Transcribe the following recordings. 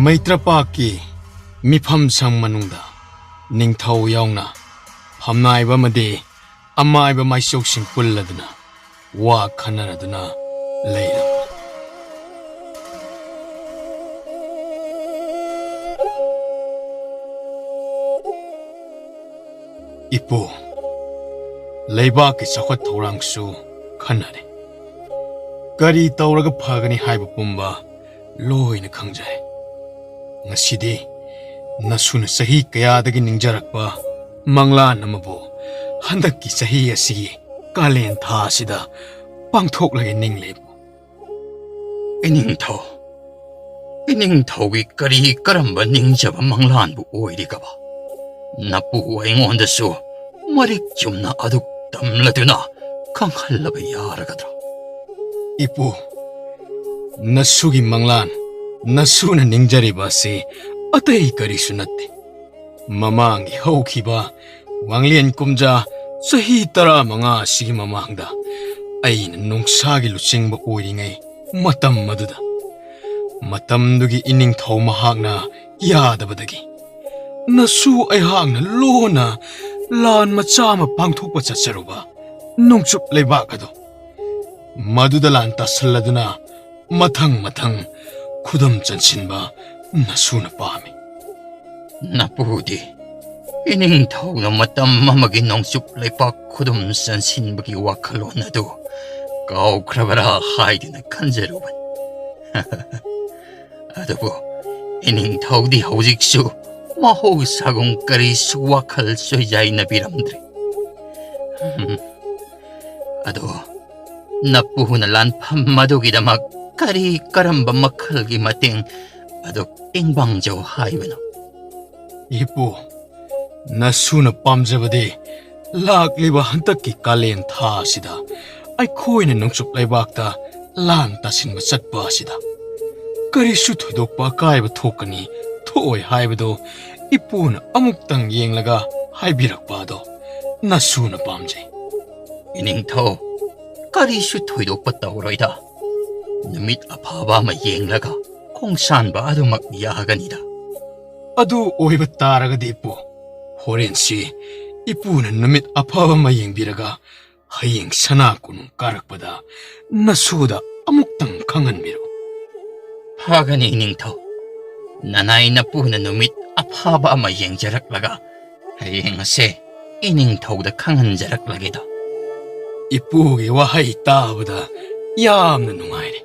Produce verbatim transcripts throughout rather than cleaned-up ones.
ꯃꯩꯇ꯭ꯔꯄꯥꯛꯀꯤ ꯃꯤꯐꯝ ꯁꯪ ꯃꯅꯨꯡꯗ ꯅꯤꯡꯊꯧ ꯌꯥꯎꯅ ꯐꯝꯅꯥꯏꯕ ꯑꯃꯗꯤ ꯑꯃꯥꯏꯕ ꯃꯥꯏꯆꯧꯁꯤꯡ ꯄꯨꯜꯂꯗꯨꯅ ꯋꯥ ꯈꯟꯅꯔꯗꯨꯅ ꯂꯩꯔꯝꯃꯤ꯫ ꯏꯄꯨ, ꯂꯩꯕꯥꯛꯀꯤ ꯆꯥꯎꯈꯠ ꯊꯧꯔꯥꯡꯁꯨ ꯈꯟꯅꯔꯦ꯫ ꯀꯔꯤ ꯇꯧꯔꯒ ꯐꯒꯅꯤ ꯍꯥꯏꯕ ꯄꯨꯝꯕ ꯂꯣꯏꯅ ꯈꯪꯖꯔꯦ꯫ ꯉꯁꯤꯗꯤ ꯅꯁꯨꯅ ꯆꯍꯤ ꯀꯌꯥꯗꯒꯤ ꯅꯤꯡꯖꯔꯛꯄ ꯃꯪꯂꯥꯟ ꯑꯃꯕꯨ ꯍꯟꯗꯛꯀꯤ ꯆꯍꯤ ꯑꯁꯤꯒꯤ ꯀꯥꯂꯦꯟ ꯊꯥ ꯑꯁꯤꯗ ꯄꯥꯡꯊꯣꯛꯂꯒꯦ ꯅꯤꯡꯂꯦ ꯏꯄꯨ꯫ ꯏꯅꯤꯡꯊꯧ, ꯏꯅꯤꯡꯊꯧꯒꯤ ꯀꯔꯤ ꯀꯔꯝꯕ ꯅꯤꯡꯖꯕ ꯃꯪꯂꯥꯟꯕꯨ ꯑꯣꯏꯔꯤꯒꯕ? ꯅꯄꯨ ꯑꯩꯉꯣꯟꯗꯁꯨ ꯃꯔꯤꯛ ꯆꯨꯝꯅ ꯑꯗꯨ ꯇꯝꯂꯗꯨꯅ ꯈꯪꯍꯜꯂꯕ ꯌꯥꯔꯒꯗ꯭ꯔꯥ? ꯏꯄꯨ, ꯅꯁꯨꯒꯤ ꯃꯪꯂꯥꯟ, ꯅꯁꯨꯅ ꯅꯤꯡꯖꯔꯤꯕ ꯑꯁꯤ ꯑꯇꯩ ꯀꯔꯤꯁꯨ ꯅꯠꯇꯦ꯫ ꯃꯃꯥꯡꯒꯤ ꯍꯧꯈꯤꯕ ꯋꯥꯡꯂꯦꯟ ꯀꯨꯝꯖꯥ ꯆꯍꯤ ꯇꯔꯥꯃꯉꯥ ꯑꯁꯤꯒꯤ ꯃꯃꯥꯡꯗ ꯑꯩꯅ ꯅꯣꯡꯁꯥꯒꯤ ꯂꯨꯆꯤꯡꯕ ꯑꯣꯏꯔꯤꯉꯩ ꯃꯇꯝ ꯑꯗꯨꯗ, ꯃꯇꯝꯗꯨꯒꯤ ꯏꯅꯤꯡꯊꯧ ꯃꯍꯥꯛꯅ ꯌꯥꯗꯕꯗꯒꯤ ꯅꯁꯨ ꯑꯩꯍꯥꯛꯅ ꯂꯣꯟꯅ ꯂꯥꯟ ꯃꯆꯥ ꯑꯃ ꯄꯥꯡꯊꯣꯛꯄ ꯆꯠꯆꯔꯨꯕ ꯅꯣꯡꯆꯨꯞ ꯂꯩꯕꯥꯛ ꯑꯗꯨ, ꯃꯗꯨꯗ ꯂꯥꯟ ꯇꯥꯁꯜꯂꯗꯨꯅ ꯃꯊꯪ ꯃꯊꯪ ꯈꯨꯗꯨꯝ ꯆꯟꯁꯤꯟꯕ ꯅꯁꯨꯅ ꯄꯥꯝꯃꯤ꯫ ꯅꯄꯨꯗꯤ ꯏꯅꯤꯡꯊꯧꯅ ꯃꯇꯝ ꯑꯃꯒꯤ ꯅꯣꯡꯆꯨꯞ ꯂꯩꯄꯥꯛ ꯈꯨꯗꯨꯝ ꯆꯟꯁꯤꯟꯕꯒꯤ ꯋꯥꯈꯜꯂꯣꯟ ꯑꯗꯨ ꯀꯥꯎꯈ꯭ꯔꯕꯔꯥ ꯍꯥꯏꯗꯨꯅ ꯈꯟꯖꯔꯨꯕꯅꯤ꯫ ꯑꯗꯨꯕꯨ ꯏꯅꯤꯡꯊꯧꯗꯤ ꯍꯧꯖꯤꯛꯁꯨ ꯃꯍꯧꯁꯥꯒꯨꯝ ꯀꯔꯤꯁꯨ ꯋꯥꯈꯜ ꯁꯣꯏꯖꯥꯏꯅꯕꯤꯔꯝꯗ꯭ꯔꯦ꯫ ꯎꯝ꯫ ꯑꯗꯣ ꯅꯄꯨꯅ ꯂꯥꯟꯐꯝ ꯑꯗꯨꯒꯤꯗꯃꯛ ꯀꯔꯤ ꯀꯔꯝꯕ ꯃꯈꯜꯒꯤ ꯃꯇꯦꯡ ꯑꯗꯨ ꯇꯦꯡꯕꯥꯡꯖꯧ ꯍꯥꯏꯕꯅꯣ? ꯏꯄꯨ, ꯅꯁꯨꯅ ꯄꯥꯝꯖꯕꯗꯤ ꯂꯥꯛꯂꯤꯕ ꯍꯟꯗꯛꯀꯤ ꯀꯥꯂꯦꯟ ꯊꯥ ꯑꯁꯤꯗ ꯑꯩꯈꯣꯏꯅ ꯅꯣꯡꯆꯨꯞ ꯂꯩꯕꯥꯛꯇ ꯂꯥꯟ ꯇꯥꯁꯤꯟꯕ ꯆꯠꯄ ꯑꯁꯤꯗ ꯀꯔꯤꯁꯨ ꯊꯣꯏꯗꯣꯛꯄ ꯑꯀꯥꯏꯕ ꯊꯣꯛꯀꯅꯤ ꯊꯣꯛꯑꯣꯏ ꯍꯥꯏꯕꯗꯨ ꯏꯄꯨꯅ ꯑꯃꯨꯛꯇꯪ ꯌꯦꯡꯂꯒ ꯍꯥꯏꯕꯤꯔꯛꯄ ꯑꯗꯣ ꯅꯁꯨꯅ ꯄꯥꯝꯖꯩ꯫ ꯏꯅꯤꯡꯊꯧ, ꯀꯔꯤꯁꯨ ꯊꯣꯏꯗꯣꯛꯄ ꯇꯧꯔꯣꯏꯗ꯫ ꯅꯨꯃꯤꯠ ꯑꯐꯕ ꯑꯃ ꯌꯦꯡꯂꯒ ꯈꯣꯡꯁꯥꯟꯕ ꯑꯗꯨꯃꯛ ꯌꯥꯒꯅꯤꯗ꯫ ꯑꯗꯨ ꯑꯣꯏꯕ ꯇꯥꯔꯒꯗꯤ ꯏꯄꯨ, ꯍꯣꯔꯦꯟꯁꯤ ꯏꯄꯨꯅ ꯅꯨꯃꯤꯠ ꯑꯐꯕ ꯑꯃ ꯌꯦꯡꯕꯤꯔꯒ ꯍꯌꯦꯡ ꯁꯅꯥ ꯀꯣꯅꯨꯡ ꯀꯥꯔꯛꯄꯗ ꯅꯁꯨꯗ ꯑꯃꯨꯛꯇꯪ ꯈꯪꯍꯟꯕꯤꯔꯛꯎ꯫ ꯐꯒꯅꯤ ꯏꯅꯤꯡꯊꯧ, ꯅꯅꯥꯏ ꯅꯄꯨꯅ ꯅꯨꯃꯤꯠ ꯑꯐꯕ ꯑꯃ ꯌꯦꯡꯖꯔꯛꯂꯒ ꯍꯌꯦꯡ ꯑꯁꯦ ꯏꯅꯤꯡꯊꯧꯗ ꯈꯪꯍꯟꯖꯔꯛꯂꯒꯦꯗꯣ꯫ ꯏꯄꯨꯒꯤ ꯋꯥꯍꯩ ꯇꯥꯕꯗ ꯌꯥꯝꯅ ꯅꯨꯡꯉꯥꯏꯔꯦ꯫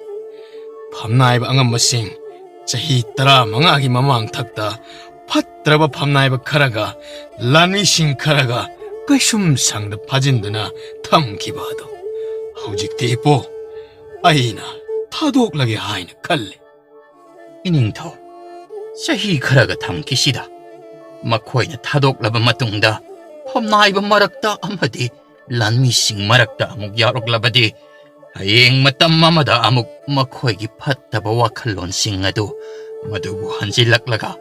ꯐꯝꯅꯥꯏꯕ ꯑꯉꯝꯕꯁꯤꯡ ꯆꯍꯤ ꯇꯔꯥꯃꯉꯥꯒꯤ ꯃꯃꯥꯡ ꯊꯛꯇ ꯐꯠꯇ꯭ꯔꯕ ꯐꯝꯅꯥꯏꯕ ꯈꯔꯒ ꯂꯥꯟꯃꯤꯁꯤꯡ ꯈꯔꯒ ꯀꯩꯁꯨꯝ ꯁꯪꯗ ꯐꯥꯖꯤꯟꯗꯨꯅ ꯊꯝꯈꯤꯕ ꯑꯗꯣ ꯍꯧꯖꯤꯛꯇꯤ ꯏꯄꯨ ꯑꯩꯅ ꯊꯥꯗꯣꯛꯂꯒꯦ ꯍꯥꯏꯅ ꯈꯜꯂꯤ꯫ ꯏꯅꯤꯡꯊꯧ, ꯆꯍꯤ ꯈꯔꯒ ꯊꯝꯈꯤꯁꯤꯗ꯫ ꯃꯈꯣꯏꯅ ꯊꯥꯗꯣꯛꯂꯕ ꯃꯇꯨꯡꯗ ꯐꯝꯅꯥꯏꯕ ꯃꯔꯛꯇ ꯑꯃꯗꯤ ꯂꯥꯟꯃꯤꯁꯤꯡ ꯃꯔꯛꯇ ꯑꯃꯨꯛ ꯌꯥꯎꯔꯛꯂꯕꯗꯤ, ꯍꯌꯦꯡ ꯃꯇꯝ ꯑꯃꯗ ꯑꯃꯨꯛ ꯃꯈꯣꯏꯒꯤ ꯐꯠꯇꯕ ꯋꯥꯈꯜꯂꯣꯟꯁꯤꯡ ꯑꯗꯨ ꯃꯗꯨꯕꯨ ꯍꯟꯖꯤꯜꯂꯛꯂꯒ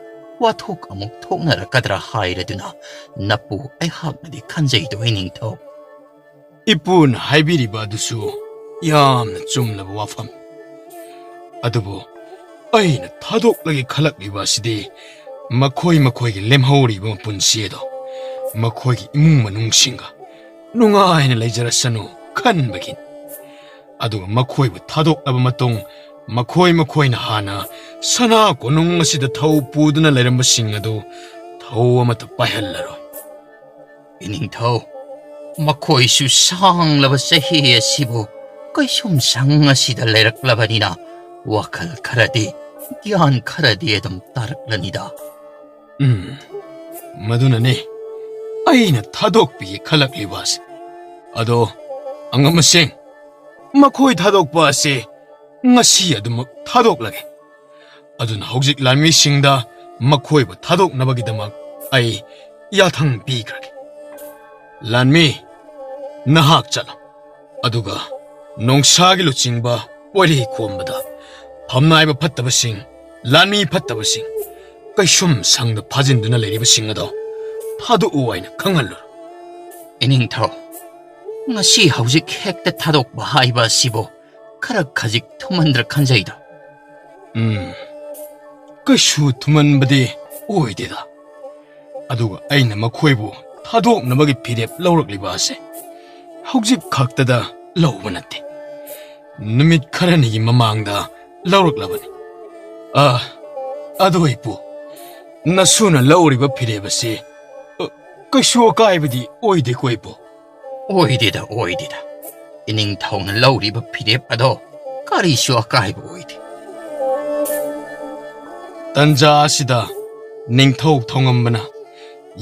ꯋꯥꯊꯣꯛ ꯑꯃꯨꯛ ꯊꯣꯛꯅꯔꯛꯀꯗ꯭ꯔꯥ ꯍꯥꯏꯔꯗꯨꯅ ꯅꯄꯨ ꯑꯩꯍꯥꯛꯅꯗꯤ ꯈꯟꯖꯩꯗꯣ ꯏꯅꯤꯡꯊꯧ꯫ ꯏꯄꯨꯅ ꯍꯥꯏꯕꯤꯔꯤꯕ ꯑꯗꯨꯁꯨ ꯌꯥꯝꯅ ꯆꯨꯝꯂꯕ ꯋꯥꯐꯝ꯫ ꯑꯗꯨꯕꯨ ꯑꯩꯅ ꯊꯥꯗꯣꯛꯂꯒꯦ ꯈꯜꯂꯛꯂꯤꯕ ꯑꯁꯤꯗꯤ ꯃꯈꯣꯏ ꯃꯈꯣꯏꯒꯤ ꯂꯦꯝꯍꯧꯔꯤꯕ ꯃꯄꯨꯟꯁꯤ ꯑꯗꯣ ꯃꯈꯣꯏꯒꯤ ꯏꯃꯨꯡ ꯃꯅꯨꯡꯁꯤꯡꯒ ꯅꯨꯡꯉꯥꯏꯅ ꯂꯩꯖꯔꯁꯅꯨ ꯈꯟꯕꯒꯤꯅꯤ꯫ ꯑꯗꯨꯒ ꯃꯈꯣꯏꯕꯨ ꯊꯥꯗꯣꯛꯂꯕ ꯃꯇꯨꯡ ꯃꯈꯣꯏ ꯃꯈꯣꯏꯅ ꯍꯥꯟꯅ ꯁꯅꯥ ꯀꯣꯅꯨꯡ ꯑꯁꯤꯗ ꯊꯧ ꯄꯨꯗꯨꯅ ꯂꯩꯔꯝꯕꯁꯤꯡ ꯑꯗꯨ ꯊꯧ ꯑꯃꯠꯇ ꯄꯥꯏꯍꯜꯂꯔꯣꯏ꯫ ꯏꯅꯤꯡꯊꯧ, ꯃꯈꯣꯏꯁꯨ ꯁꯥꯡꯂꯕ ꯆꯍꯤ ꯑꯁꯤꯕꯨ ꯀꯩꯁꯨꯝꯁꯪ ꯑꯁꯤꯗ ꯂꯩꯔꯛꯂꯕꯅꯤꯅ ꯋꯥꯈꯜ ꯈꯔꯗꯤ, ꯒ꯭ꯌꯥꯟ ꯈꯔꯗꯤ ꯑꯗꯨꯝ ꯇꯥꯔꯛꯂꯅꯤꯗ꯫ ꯎꯝ, ꯃꯗꯨꯅꯅꯦ ꯑꯩꯅ ꯊꯥꯗꯣꯛꯄꯤꯒꯦ ꯈꯜꯂꯛꯂꯤꯕ ꯑꯁꯤ꯫ ꯑꯗꯣ, ꯑꯉꯝꯕꯁꯤꯡ, ꯃꯈꯣꯏ ꯊꯥꯗꯣꯛꯄ ꯑꯁꯤ ꯉꯁꯤ ꯑꯗꯨꯃꯛ ꯊꯥꯗꯣꯛꯂꯒꯦ꯫ ꯑꯗꯨꯅ ꯍꯧꯖꯤꯛ ꯂꯥꯟꯃꯤꯁꯤꯡꯗ ꯃꯈꯣꯏꯕꯨ ꯊꯥꯗꯣꯛꯅꯕꯒꯤꯗꯃꯛ ꯑꯩ ꯌꯥꯊꯪ ꯄꯤꯈ꯭ꯔꯒꯦ꯫ ꯂꯥꯟꯃꯤ, ꯅꯍꯥꯛ ꯆꯠꯂꯣ꯫ ꯑꯗꯨꯒ ꯅꯣꯡꯁꯥꯒꯤ ꯂꯨꯆꯤꯡꯕ ꯋꯥꯔꯤ ꯈꯣꯝꯕꯗ ꯐꯝꯅꯥꯏꯕ ꯐꯠꯇꯕꯁꯤꯡ, ꯂꯥꯟꯃꯤ ꯐꯠꯇꯕꯁꯤꯡ, ꯀꯩꯁꯨꯝ ꯁꯪꯗ ꯐꯥꯖꯤꯟꯗꯨꯅ ꯂꯩꯔꯤꯕꯁꯤꯡ ꯑꯗꯣ ꯊꯥꯗꯣꯛꯎ ꯍꯥꯏꯅ ꯈꯪꯍꯜꯂꯨ꯫ ꯏꯅꯤꯡꯊꯧ, ꯉꯁꯤ ꯍꯧꯖꯤꯛ ꯍꯦꯛꯇ ꯊꯥꯗꯣꯛꯄ ꯍꯥꯏꯕ ꯑꯁꯤꯕꯨ ꯈꯔ ꯈꯖꯤꯛ ꯊꯨꯃꯟꯗ꯭ꯔ ꯈꯟꯖꯩꯗ꯫ ꯎꯝ, ꯀꯩꯁꯨ ꯊꯨꯃꯟꯕꯗꯤ ꯑꯣꯏꯗꯦꯗ꯫ ꯑꯗꯨꯒ ꯑꯩꯅ ꯃꯈꯣꯏꯕꯨ ꯊꯥꯗꯣꯛꯅꯕꯒꯤ ꯐꯤꯔꯦꯞ ꯂꯧꯔꯛꯂꯤꯕ ꯑꯁꯦ ꯍꯧꯖꯤꯛ ꯈꯛꯇꯗ ꯂꯧꯕ ꯅꯠꯇꯦ, ꯅꯨꯃꯤꯠ ꯈꯔꯅꯤꯒꯤ ꯃꯃꯥꯡꯗ ꯂꯧꯔꯛꯂꯕꯅꯤ꯫ ꯑ, ꯑꯗꯣ ꯏꯄꯨ, ꯅꯁꯨꯅ ꯂꯧꯔꯤꯕ ꯐꯤꯔꯦꯞ ꯑꯁꯤ, ꯑ, ꯀꯩꯁꯨ ꯑꯀꯥꯏꯕꯗꯤ ꯑꯣꯏꯗꯦꯀꯣ ꯏꯄꯨ? ꯑꯣꯏꯗꯦꯗ, ꯑꯣꯏꯗꯦꯗ꯫ ꯏꯅꯤꯡꯊꯧꯅ ꯂꯧꯔꯤꯕ ꯐꯤꯔꯦꯞ ꯑꯗꯣ ꯀꯔꯤꯁꯨ ꯑꯀꯥꯏꯕ ꯑꯣꯏꯗꯦ꯫ ꯇꯟꯖꯥ ꯑꯁꯤꯗ ꯅꯤꯡꯊꯧ ꯊꯧꯉꯝꯕꯅ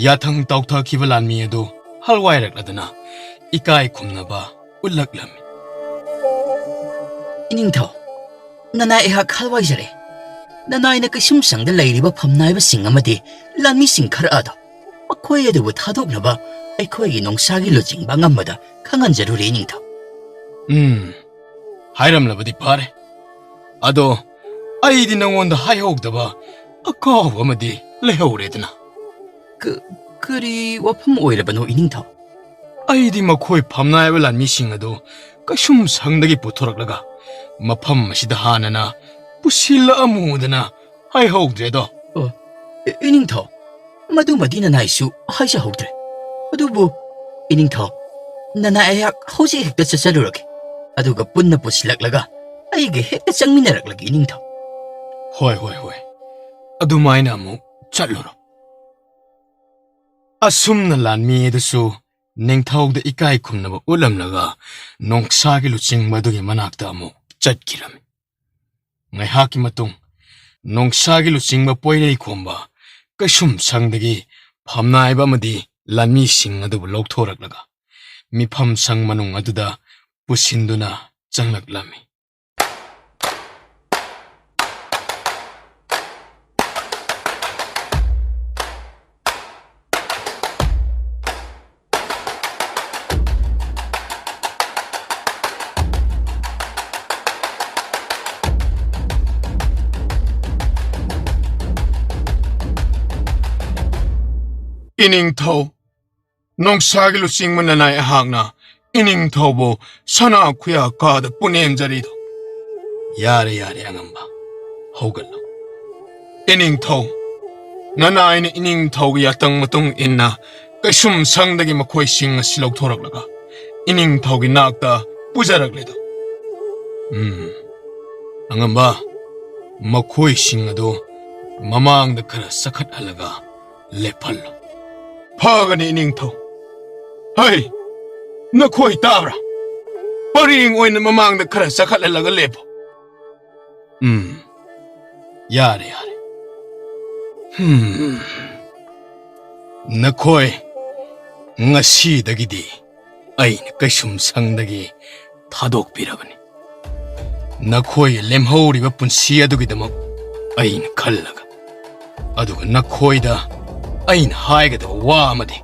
ꯌꯥꯊꯪ ꯇꯧꯊꯈꯤꯕ ꯂꯥꯟꯃꯤ ꯑꯗꯨ ꯍꯜꯋꯥꯏꯔꯛꯂꯗꯨꯅ ꯏꯀꯥꯏ ꯈꯨꯝꯅꯕ ꯎꯠꯂꯛꯂꯝꯃꯤ꯫ ꯏꯅꯤꯡꯊꯧ, ꯅꯅꯥꯏ ꯑꯩꯍꯥꯛ ꯍꯜꯋꯥꯏꯖꯔꯦ꯫ ꯅꯅꯥꯏꯅ ꯀꯩꯁꯨꯝꯁꯪꯗ ꯂꯩꯔꯤꯕ ꯐꯝꯅꯥꯏꯕꯁꯤꯡ ꯑꯃꯗꯤ ꯂꯥꯟꯃꯤꯁꯤꯡ ꯈꯔ ꯑꯗꯣ, ꯃꯈꯣꯏ ꯑꯗꯨꯕꯨ ꯊꯥꯗꯣꯛꯅꯕ ꯑꯩꯈꯣꯏꯒꯤ ꯅꯣꯡꯁꯥꯒꯤ ꯂꯨꯆꯤꯡꯕ ꯑꯉꯝꯕꯗ ꯈꯪꯍꯟꯖꯔꯨꯔꯦ, ꯏꯅꯤꯡꯊꯧ꯫ ꯎꯝ, ꯍꯥꯏꯔꯝꯂꯕꯗꯤ ꯐꯔꯦ꯫ ꯑꯗꯣ ꯑꯩꯗꯤ ꯅꯉꯣꯟꯗ ꯍꯥꯏꯍꯧꯗꯕ ꯑꯀꯥꯎꯕ ꯑꯃꯗꯤ ꯂꯩꯍꯧꯔꯦꯗꯅ꯫ ꯀ-, ꯀꯔꯤ ꯋꯥꯐꯝ ꯑꯣꯏꯔꯕꯅꯣ, ꯏꯅꯤꯡꯊꯧ? ꯑꯩꯗꯤ ꯃꯈꯣꯏ ꯐꯝꯅꯥꯏꯕ ꯂꯥꯟꯃꯤꯁꯤꯡ ꯑꯗꯨ ꯀꯩꯁꯨꯝꯁꯪꯗꯒꯤ ꯄꯨꯊꯣꯔꯛꯂꯒ ꯃꯐꯝ ꯑꯁꯤꯗ ꯍꯥꯟꯅꯅ ꯄꯨꯁꯤꯜꯂꯛꯑꯝꯃꯨꯗꯅ ꯍꯥꯏꯍꯧꯗ꯭ꯔꯦꯗꯣ꯫ ꯑꯣ, ꯏ-, ꯏꯅꯤꯡꯊꯧ, ꯃꯗꯨꯃꯗꯤ ꯅꯅꯥꯏꯁꯨ ꯍꯥꯏꯖꯍꯧꯗ꯭ꯔꯦ꯫ ꯑꯗꯨꯕꯨ, ꯏꯅꯤꯡꯊꯧ, ꯅꯅꯥꯏ ꯑꯩꯍꯥꯛ ꯍꯧꯖꯤꯛ ꯍꯦꯛꯇ ꯆꯠꯆꯂꯨꯔꯒꯦ꯫ ꯑꯗꯨꯒ ꯄꯨꯟꯅ ꯄꯨꯁꯤꯜꯂꯛꯂꯒ ꯑꯩꯒ ꯍꯦꯛꯇ ꯆꯪꯃꯤꯟꯅꯔꯛꯂꯒꯦ, ꯏꯅꯤꯡꯊꯧ꯫ ꯍꯣꯏ, ꯍꯣꯏ, ꯍꯣꯏ꯫ ꯑꯗꯨꯃꯥꯏꯅ ꯑꯃꯨꯛ ꯆꯠꯂꯨꯔꯣ꯫ ꯑꯁꯨꯝꯅ ꯂꯥꯟꯃꯤ ꯑꯗꯨꯁꯨ ꯅꯤꯡꯊꯧꯗ ꯏꯀꯥꯏ ꯈꯨꯝꯅꯕ ꯎꯠꯂꯝꯂꯒ ꯅꯣꯡꯁꯥꯒꯤ ꯂꯨꯆꯤꯡꯕ ꯑꯗꯨꯒꯤ ꯃꯅꯥꯛꯇ ꯑꯃꯨꯛ ꯆꯠꯈꯤꯔꯝꯃꯤ꯫ ꯉꯥꯏꯍꯥꯛꯀꯤ ꯃꯇꯨꯡ ꯅꯣꯡꯁꯥꯒꯤ ꯂꯨꯆꯤꯡꯕ ꯄꯣꯏꯔꯩ ꯈꯣꯝꯕ ꯀꯩꯁꯨꯝ ꯁꯪꯗꯒꯤ ꯐꯝꯅꯥꯏꯕ ꯑꯃꯗꯤ ꯂꯥꯟꯃꯤꯁꯤꯡ ꯑꯗꯨꯕꯨ ꯂꯧꯊꯣꯔꯛꯂꯒ ꯃꯤꯐꯝ ꯁꯪ ꯃꯅꯨꯡ ꯑꯗꯨꯗ ꯄꯨꯁꯤꯟꯗꯨꯅ ꯆꯪꯂꯛꯂꯝꯃꯤ꯫ ꯏꯅꯤꯡꯊꯧ, ꯅꯣꯡꯁꯥꯒꯤ ꯂꯨꯆꯤꯡꯕ ꯅꯅꯥꯏ ꯑꯩꯍꯥꯛꯅ ꯏꯅꯤꯡꯊꯧꯕꯨ ꯁꯅꯥ ꯈꯨꯌꯥ ꯀꯥꯗ ꯄꯨꯅꯦꯝꯖꯔꯤꯗꯣ꯫ ꯌꯥꯔꯦ, ꯌꯥꯔꯦ, ꯑꯉꯝꯕ꯫ ꯍꯧꯒꯠꯂꯨ꯫ ꯏꯅꯤꯡꯊꯧ, ꯅꯅꯥꯏꯅ ꯏꯅꯤꯡꯊꯧꯒꯤ ꯌꯥꯇꯪ ꯃꯇꯨꯡ ꯏꯟꯅ ꯀꯩꯁꯨꯝ ꯁꯪꯗꯒꯤ ꯃꯈꯣꯏꯁꯤꯡ ꯑꯁꯤ ꯂꯧꯊꯣꯔꯛꯂꯒ ꯏꯅꯤꯡꯊꯧꯒꯤ ꯅꯥꯛꯇ ꯄꯨꯖꯔꯛꯂꯦꯗꯣ꯫ ꯎꯝ, ꯑꯉꯝꯕ, ꯃꯈꯣꯏꯁꯤꯡ ꯑꯗꯨ ꯃꯃꯥꯡꯗ ꯈꯔ ꯆꯈꯠꯍꯜꯂꯒ ꯂꯦꯞꯍꯜꯂꯨ꯫ ꯐꯒꯅꯤ, ꯏꯅꯤꯡꯊꯧ꯫ ꯍꯩ, ꯅꯈꯣꯏ ꯇꯥꯕ꯭ꯔꯥ? ꯄꯔꯦꯡ ꯑꯣꯏꯅ ꯃꯃꯥꯡꯗ ꯈꯔ ꯆꯈꯠꯍꯜꯂꯒ ꯂꯦꯞꯄꯨ꯫ ꯎꯝ, ꯌꯥꯔꯦ, ꯌꯥꯔꯦ꯫ ꯍꯝ, ꯅꯈꯣꯏ ꯉꯁꯤꯗꯒꯤꯗꯤ ꯑꯩꯅ ꯀꯩꯁꯨꯝ ꯁꯪꯗꯒꯤ ꯊꯥꯗꯣꯛꯄꯤꯔꯕꯅꯤ꯫ ꯅꯈꯣꯏ ꯂꯦꯝꯍꯧꯔꯤꯕ ꯄꯨꯟꯁꯤ ꯑꯗꯨꯒꯤꯗꯃꯛ ꯑꯩꯅ ꯈꯜꯂꯒ, ꯑꯗꯨꯒ ꯅꯈꯣꯏꯗ ꯑꯩꯅ ꯍꯥꯏꯒꯗꯕ ꯋꯥ ꯑꯃꯗꯤ,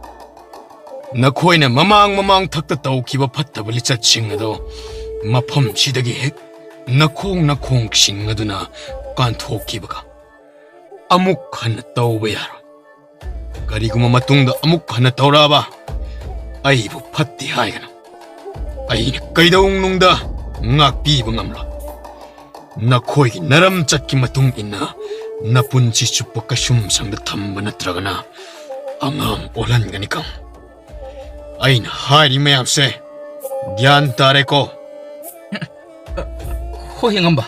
ꯅꯈꯣꯏꯅ ꯃꯃꯥꯡ ꯃꯃꯥꯡ ꯊꯛꯇ ꯇꯧꯈꯤꯕ ꯐꯠꯇꯕ ꯂꯤꯆꯠꯁꯤꯡ ꯑꯗꯣ ꯃꯐꯝꯁꯤꯗꯒꯤ ꯍꯦꯛ ꯅꯈꯣꯡ ꯅꯈꯣꯡꯁꯤꯡ ꯑꯗꯨꯅ ꯀꯥꯟꯊꯣꯛꯈꯤꯕꯒ ꯑꯃꯨꯛ ꯍꯟꯅ ꯇꯧꯕ ꯌꯥꯔꯣꯏ꯫ ꯀꯔꯤꯒꯨꯝꯕ ꯃꯇꯨꯡꯗ ꯑꯃꯨꯛ ꯍꯟꯅ ꯇꯧꯔꯛꯑꯕ, ꯑꯩꯕꯨ ꯐꯠꯇꯦ ꯍꯥꯏꯒꯅꯨ꯫ ꯑꯩꯅ ꯀꯩꯗꯧꯅꯨꯡꯗ ꯉꯥꯛꯄꯤꯕ ꯉꯝꯂꯣꯏ꯫ ꯅꯈꯣꯏꯒꯤ ꯅꯔꯝ ꯆꯠꯀꯤ ꯃꯇꯨꯡ ꯏꯟꯅ ꯅꯄꯨꯟꯁꯤ ꯆꯨꯞꯄ ꯀꯩꯁꯨꯝ ꯁꯪꯗ ꯊꯝꯕ ꯅꯠꯇ꯭ꯔꯒꯅ ꯑꯉꯥꯡ ꯑꯣꯜꯍꯟꯒꯅꯤ ꯈꯪ꯫ ꯑꯩꯅ ꯍꯥꯏꯔꯤ ꯃꯌꯥꯝꯁꯦ ꯒ꯭ꯌꯥꯟ ꯇꯥꯔꯦꯀꯣ? ꯍꯣꯏ, ꯑꯉꯝꯕ꯫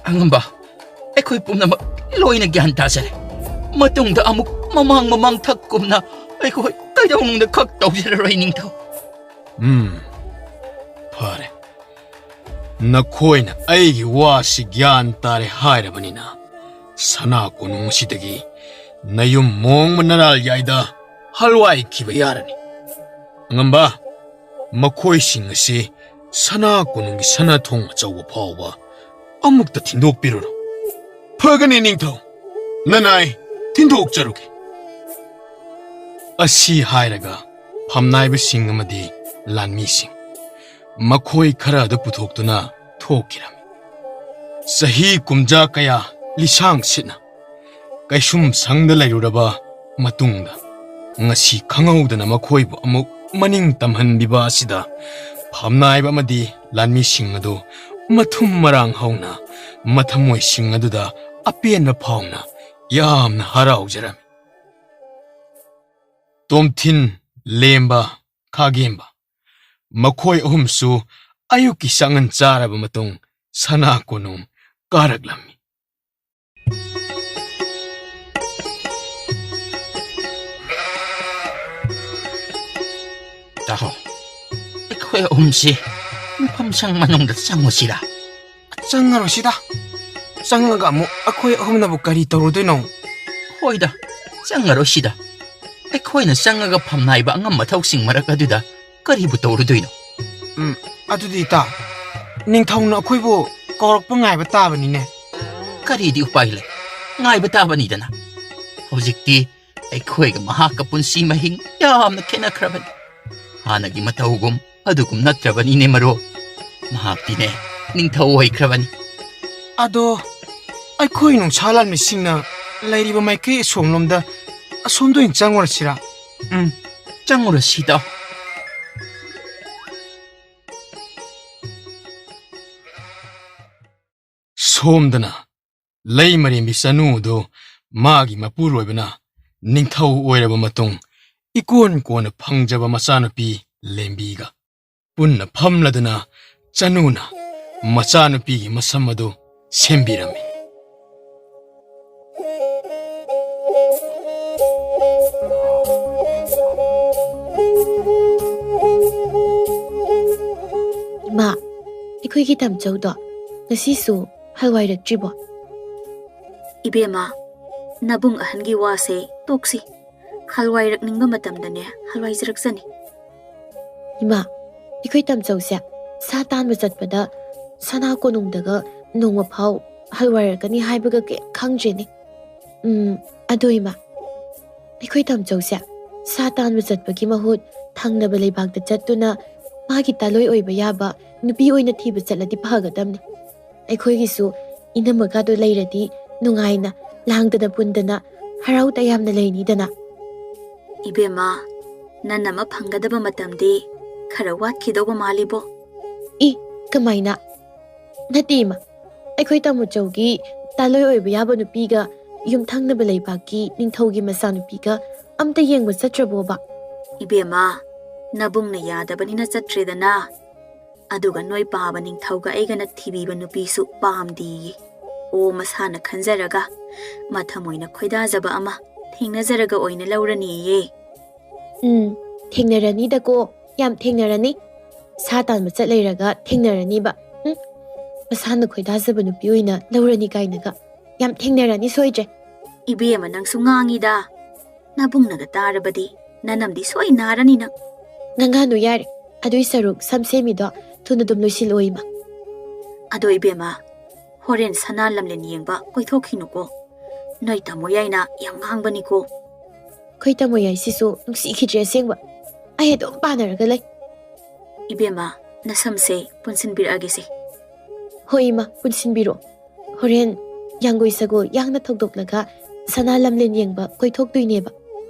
ꯑꯉꯝꯕ, ꯑꯩꯈꯣꯏ ꯄꯨꯝꯅꯃꯛ ꯂꯣꯏꯅ ꯒ꯭ꯌꯥꯟ ꯇꯥꯖꯔꯦ꯫ ꯃꯇꯨꯡꯗ ꯑꯃꯨꯛ ꯃꯃꯥꯡ ꯃꯃꯥꯡ ꯊꯛꯀꯨꯝꯅ ꯑꯩꯈꯣꯏ ꯀꯩꯗꯧꯅꯨꯡꯗ ꯈꯛ ꯇꯧꯖꯔꯔꯣꯏ, ꯅꯤꯡꯊꯧ꯫ ꯎꯝ, ꯐꯔꯦ꯫ ꯅꯈꯣꯏꯅ ꯑꯩꯒꯤ ꯋꯥꯁꯤ ꯒ꯭ꯌꯥꯟ ꯇꯥꯔꯦ ꯍꯥꯏꯔꯕꯅꯤꯅ, ꯁꯅꯥ ꯀꯣꯅꯨꯡ ꯑꯁꯤꯗꯒꯤ ꯅꯌꯨꯝ ꯃꯣꯡꯕ ꯅꯔꯥꯜ ꯌꯥꯏꯗ ꯍꯜꯋꯥꯏꯈꯤꯕ ꯌꯥꯔꯅꯤ꯫ ꯑꯉꯝꯕ, ꯃꯈꯣꯏꯁꯤꯡ ꯑꯁꯤ ꯁꯅꯥ ꯀꯣꯅꯨꯡꯒꯤ ꯁꯅꯥ ꯊꯣꯡ ꯑꯆꯧꯕ ꯐꯥꯎꯕ ꯑꯃꯨꯛꯇ ꯊꯤꯟꯗꯣꯛꯄꯤꯔꯨꯔꯣ꯫ ꯐꯒꯅꯤ, ꯅꯤꯡꯊꯧ꯫ ꯅꯅꯥꯏ ꯊꯤꯟꯗꯣꯛꯆꯔꯨꯒꯦ꯫ ꯑꯁꯤ ꯍꯥꯏꯔꯒ ꯐꯝꯅꯥꯏꯕꯁꯤꯡ ꯑꯃꯗꯤ ꯂꯥꯟꯃꯤꯁꯤꯡ, ꯃꯈꯣꯏ ꯈꯔ ꯑꯗꯨ ꯄꯨꯊꯣꯛꯇꯨꯅ ꯊꯣꯛꯈꯤꯔꯝꯃꯤ꯫ ꯆꯍꯤ ꯀꯨꯝꯖꯥ ꯀꯌꯥ ꯂꯤꯁꯥꯡ ꯁꯤꯠꯅ ꯀꯩꯁꯨꯝ ꯁꯪꯗ ꯂꯩꯔꯨꯔꯕ ꯃꯇꯨꯡꯗ, ꯉꯁꯤ ꯈꯪꯍꯧꯗꯅ ꯃꯈꯣꯏꯕꯨ ꯑꯃꯨꯛ ꯃꯅꯤꯡ ꯇꯝꯍꯟꯕꯤꯕ ꯑꯁꯤꯗ ꯐꯝꯅꯥꯏꯕ ꯑꯃꯗꯤ ꯂꯥꯟꯃꯤꯁꯤꯡ ꯑꯗꯨ ꯃꯊꯨꯝ ꯃꯔꯥꯡ ꯍꯧꯅ ꯃꯊꯃꯣꯏꯁꯤꯡ ꯑꯗꯨꯗ ꯑꯄꯦꯟꯕ ꯐꯥꯎꯅ ꯌꯥꯝꯅ ꯍꯔꯥꯎꯖꯔꯝꯃꯤ꯫ ꯇꯣꯝꯊꯤꯟ, ꯂꯦꯝꯕ, ꯈꯥꯒꯦꯝꯕ, ꯃꯈꯣꯏ ꯑꯍꯨꯝꯁꯨ ꯑꯌꯨꯛꯀꯤ ꯆꯥꯛꯉꯟ ꯆꯥꯔꯕ ꯃꯇꯨꯡ ꯁꯅꯥ ꯀꯣꯅꯨꯡ ꯀꯥꯔꯛꯂꯝꯃꯤ꯫ ꯇꯥꯍꯣ, ꯑꯩꯈꯣꯏ ꯑꯍꯨꯝꯁꯤ ꯃꯐꯝ ꯁꯪ ꯃꯅꯨꯡꯗ ꯆꯪꯉꯨꯁꯤꯔꯥ? ꯆꯪꯉꯔꯣꯏꯁꯤꯗ꯫ ꯆꯪꯉꯒ ꯑꯃꯨꯛ ꯑꯩꯈꯣꯏ ꯑꯍꯨꯝꯅꯕꯨ ꯀꯔꯤ ꯇꯧꯔꯨꯗꯣꯏꯅꯣ? ꯍꯣꯏꯗ, ꯆꯪꯉꯔꯣꯏꯁꯤꯗ꯫ ꯑꯩꯈꯣꯏꯅ ꯆꯪꯉꯒ ꯐꯝꯅꯥꯏꯕ ꯑꯉꯝ ꯑꯊꯧꯁꯤꯡ ꯃꯔꯛ ꯑꯗꯨꯗ ꯀꯔꯤꯕꯨ ꯇꯧꯔꯨꯗꯣꯏꯅꯣ? ꯎꯝ, ꯑꯗꯨꯗꯤ ꯏꯇꯥꯎ, ꯅꯤꯡꯊꯧꯅ ꯑꯩꯈꯣꯏꯕꯨ ꯀꯧꯔꯛꯄ ꯉꯥꯏꯕ ꯇꯥꯕꯅꯤꯅꯦ꯫ ꯀꯔꯤꯗꯤ ꯎꯄꯥꯏ ꯂꯩ? ꯉꯥꯏꯕ ꯇꯥꯕꯅꯤꯗꯅ꯫ ꯍꯧꯖꯤꯛꯇꯤ ꯑꯩꯈꯣꯏꯒ ꯃꯍꯥꯛꯀ ꯄꯨꯟꯁꯤ ꯃꯍꯤꯡ ꯌꯥꯝꯅ ꯈꯦꯠꯅꯈ꯭ꯔꯕꯅꯤ꯫ ꯍꯥꯟꯅꯒꯤ ꯃꯇꯧꯒꯨꯝ ꯑꯗꯨꯒꯨꯝ ꯅꯠꯇ꯭ꯔꯕꯅꯤꯅꯦ ꯃꯔꯨꯞ꯫ ꯃꯍꯥꯛꯇꯤꯅꯦ ꯅꯤꯡꯊꯧ ꯑꯣꯏꯈ꯭ꯔꯕꯅꯤ꯫ ꯑꯗꯣ ꯑꯩꯈꯣꯏ ꯅꯨꯡꯁꯥ ꯂꯥꯟꯃꯤꯁꯤꯡꯅ ꯂꯩꯔꯤꯕ ꯃꯥꯏꯀꯩ ꯑꯁꯣꯝꯂꯣꯝꯗ, ꯑꯁꯣꯝꯗ ꯑꯣꯏꯅ ꯆꯪꯉꯨꯔꯁꯤꯔꯥ? ꯎꯝ, ꯆꯪꯉꯨꯔꯁꯤꯗ꯫ ꯁꯣꯝꯗꯅ ꯂꯩꯃꯔꯦꯝꯕꯤ ꯆꯅꯨꯗꯨ ꯃꯥꯒꯤ ꯃꯄꯨꯔꯣꯏꯕꯅ ꯅꯤꯡꯊꯧ ꯑꯣꯏꯔꯕ ꯃꯇꯨꯡ ꯏꯀꯣꯟ ꯀꯣꯟꯅ ꯐꯪꯖꯕ ꯃꯆꯥꯅꯨꯄꯤ ꯂꯦꯝꯕꯤꯒ ꯄꯨꯟꯅ ꯐꯝꯂꯗꯨꯅ ꯆꯅꯨꯅ ꯃꯆꯥꯅꯨꯄꯤꯒꯤ ꯃꯁꯝ ꯑꯗꯨ ꯁꯦꯝꯕꯤꯔꯝꯃꯤ꯫ ꯏꯃꯥ, ꯑꯩꯈꯣꯏꯒꯤ ꯇꯥꯝꯆꯧꯗꯣ ꯉꯁꯤꯁꯨ ꯍꯜꯋꯥꯏꯔꯛꯇ꯭ꯔꯤꯕꯣ? ꯏꯕꯦꯝꯃ, ꯅꯕꯨꯡ ꯑꯍꯟꯒꯤ ꯋꯥꯁꯦ ꯇꯣꯛꯁꯤ꯫ ꯍꯜꯋꯥꯏꯔꯛꯅꯤꯡꯕ ꯃꯇꯝꯗꯅꯦ ꯍꯜꯋꯥꯏꯖꯔꯛꯆꯅꯤ꯫ ꯏꯃꯥ, ꯑꯩꯈꯣꯏ ꯇꯥꯝꯆꯧꯁꯦ ꯁꯥ ꯇꯥꯟꯕ ꯆꯠꯄꯗ ꯁꯅꯥ ꯀꯣꯅꯨꯡꯗꯒ ꯅꯣꯡꯃ ꯐꯥꯎ ꯍꯜꯋꯥꯏꯔꯛꯀꯅꯤ ꯍꯥꯏꯕꯒ ꯀꯩꯝ ꯈꯪꯗ꯭ꯔꯦꯅꯦ꯫ ꯎꯝ, ꯑꯗꯣ ꯏꯃꯥ, ꯑꯩꯈꯣꯏ ꯇꯥꯝꯆꯧꯁꯦ ꯁꯥ ꯇꯥꯟꯕ ꯆꯠꯄꯒꯤ ꯃꯍꯨꯠ ꯊꯪꯅꯕ ꯂꯩꯕꯥꯛꯇ ꯆꯠꯇꯨꯅ ꯃꯥꯒꯤ ꯇꯥꯂꯣꯏ ꯑꯣꯏꯕ ꯌꯥꯕ ꯅꯨꯄꯤ ꯑꯣꯏꯅ ꯊꯤꯕ ꯆꯠꯂꯗꯤ ꯐꯒꯗꯕꯅꯤ꯫ ꯑꯩꯈꯣꯏꯒꯤꯁꯨ ꯏꯅꯝꯃꯒꯗꯣ ꯂꯩꯔꯗꯤ ꯅꯨꯡꯉꯥꯏꯅ ꯂꯥꯡꯗꯅ ꯄꯨꯟꯗꯅ ꯍꯔꯥꯎ ꯇꯌꯥꯝꯅ ꯂꯩꯅꯤꯗꯅ꯫ ꯏꯕꯦꯝꯃ, ꯅꯅꯝꯃ ꯐꯪꯒꯗꯕ ꯃꯇꯝꯗꯤ ꯈꯔ ꯋꯥꯠꯈꯤꯗꯧꯕ ꯃꯥꯜꯂꯤꯕꯣ꯫ ꯏ, ꯀꯃꯥꯏꯅ? ꯅꯠꯇꯦ, ꯏꯃꯥ꯫ ꯑꯩꯈꯣꯏ ꯇꯥꯃꯣꯆꯧꯒꯤ ꯇꯥꯂꯣꯏ ꯑꯣꯏꯕ ꯌꯥꯕ ꯅꯨꯄꯤꯒ ꯌꯨꯝꯊꯪꯅꯕ ꯂꯩꯕꯥꯛꯀꯤ ꯅꯤꯡꯊꯧꯒꯤ ꯃꯆꯥꯅꯨꯄꯤꯒ ꯑꯝꯇ ꯌꯦꯡꯕ ꯆꯠꯇ꯭ꯔꯕꯣꯕ? ꯏꯕꯦꯝꯃ, ꯅꯕꯨꯡꯅ ꯌꯥꯗꯕꯅꯤꯅ ꯆꯠꯇ꯭ꯔꯦꯗꯅ꯫ ꯑꯗꯨꯒ ꯅꯣꯏ ꯄꯥꯕ ꯅꯤꯡꯊꯧꯒ ꯑꯩꯒꯅ ꯊꯤꯕꯤꯕ ꯅꯨꯄꯤꯁꯨ ꯄꯥꯝꯗꯦꯌꯦ꯫ ꯑꯣ, ꯃꯁꯥꯅ ꯈꯟꯖꯔꯒ ꯃꯊꯃꯣꯏꯅ ꯈꯣꯏꯗꯥꯖꯕ ꯑꯃ ꯊꯦꯡꯅꯖꯔꯒ ꯑꯣꯏꯅ ꯂꯧꯔꯅꯤꯌꯦ꯫ ꯎꯝ, ꯊꯦꯡꯅꯔꯅꯤꯗꯀꯣ, ꯌꯥꯝ ꯊꯦꯡꯅꯔꯅꯤ꯫ ꯁꯥ ꯇꯥꯟꯕ ꯆꯠ ꯂꯩꯔꯒ ꯊꯦꯡꯅꯔꯅꯤꯕ꯫ ꯎꯝ, ꯃꯁꯥꯅ ꯈꯣꯏꯗꯥꯖꯕ ꯅꯨꯄꯤ ꯑꯣꯏꯅ ꯂꯧꯔꯅꯤ ꯀꯥꯏꯅꯒ꯫ ꯌꯥꯝ ꯊꯦꯡꯅꯔꯅꯤ ꯁꯣꯏꯗ꯭ꯔꯦ꯫ ꯏꯕꯦꯝꯃ, ꯅꯪꯁꯨ ꯉꯥꯡꯉꯤꯗ꯫ ꯅꯕꯨꯡꯅꯒ ꯇꯥꯔꯕꯗꯤ ꯅꯅꯝꯗꯤ ꯁꯣꯏ ꯅꯥꯔꯅꯤ ꯅꯪ꯫ ꯅꯪ ꯉꯥꯅꯨ ꯌꯥꯔꯦ꯫ ꯑꯗꯨꯏ ꯁꯔꯨꯛ ꯁꯝ ꯁꯦꯝꯃꯤꯗꯣ ꯊꯨꯅ ꯑꯗꯨꯝ ꯂꯣꯏꯁꯤꯜꯂꯣ, ꯏꯃꯥ꯫ ꯑꯗꯣ ꯏꯕꯦꯝꯃ, ꯍꯣꯔꯦꯟ ꯁꯅꯥ ꯂꯝꯂꯦꯟ ꯌꯦꯡꯕ ꯀꯣꯏꯊꯣꯛꯈꯤꯅꯨꯀꯣ꯫ ꯅꯣꯏ ꯇꯥꯃꯣ ꯌꯥꯏꯅ ꯌꯥꯝ ꯉꯥꯡꯕꯅꯤꯀꯣ꯫ ꯑꯩꯈꯣꯏ ꯇꯥꯃꯣ ꯌꯥꯏꯁꯤꯁꯨ ꯅꯨꯡꯁꯤꯈꯤꯗ꯭ꯔꯦ ꯑꯁꯦꯡꯕ꯫ ꯑꯩ ꯑꯗꯨꯝ ꯄꯥꯟꯅꯔꯒ ꯂꯩ꯫ ꯏꯕꯦꯝꯃ, ꯅꯁꯝꯁꯦ ꯄꯨꯟꯁꯤꯟꯕꯤꯔꯛꯑꯒꯦꯁꯦ꯫ ꯍꯣꯏ, ꯏꯃꯥ, ꯄꯨꯟꯁꯤꯟꯕꯤꯔꯣ꯫ ꯍꯣꯔꯦꯟ ꯌꯥꯡꯒꯣꯏ ꯁꯒꯣꯜ ꯌꯥꯡꯅ ꯊꯧꯗꯣꯛꯂꯒ ꯁꯅꯥ ꯂꯝꯂꯦꯟ ꯌꯦꯡꯕ ꯀꯣꯏꯊꯣꯛꯇꯣꯏꯅꯦꯕ꯫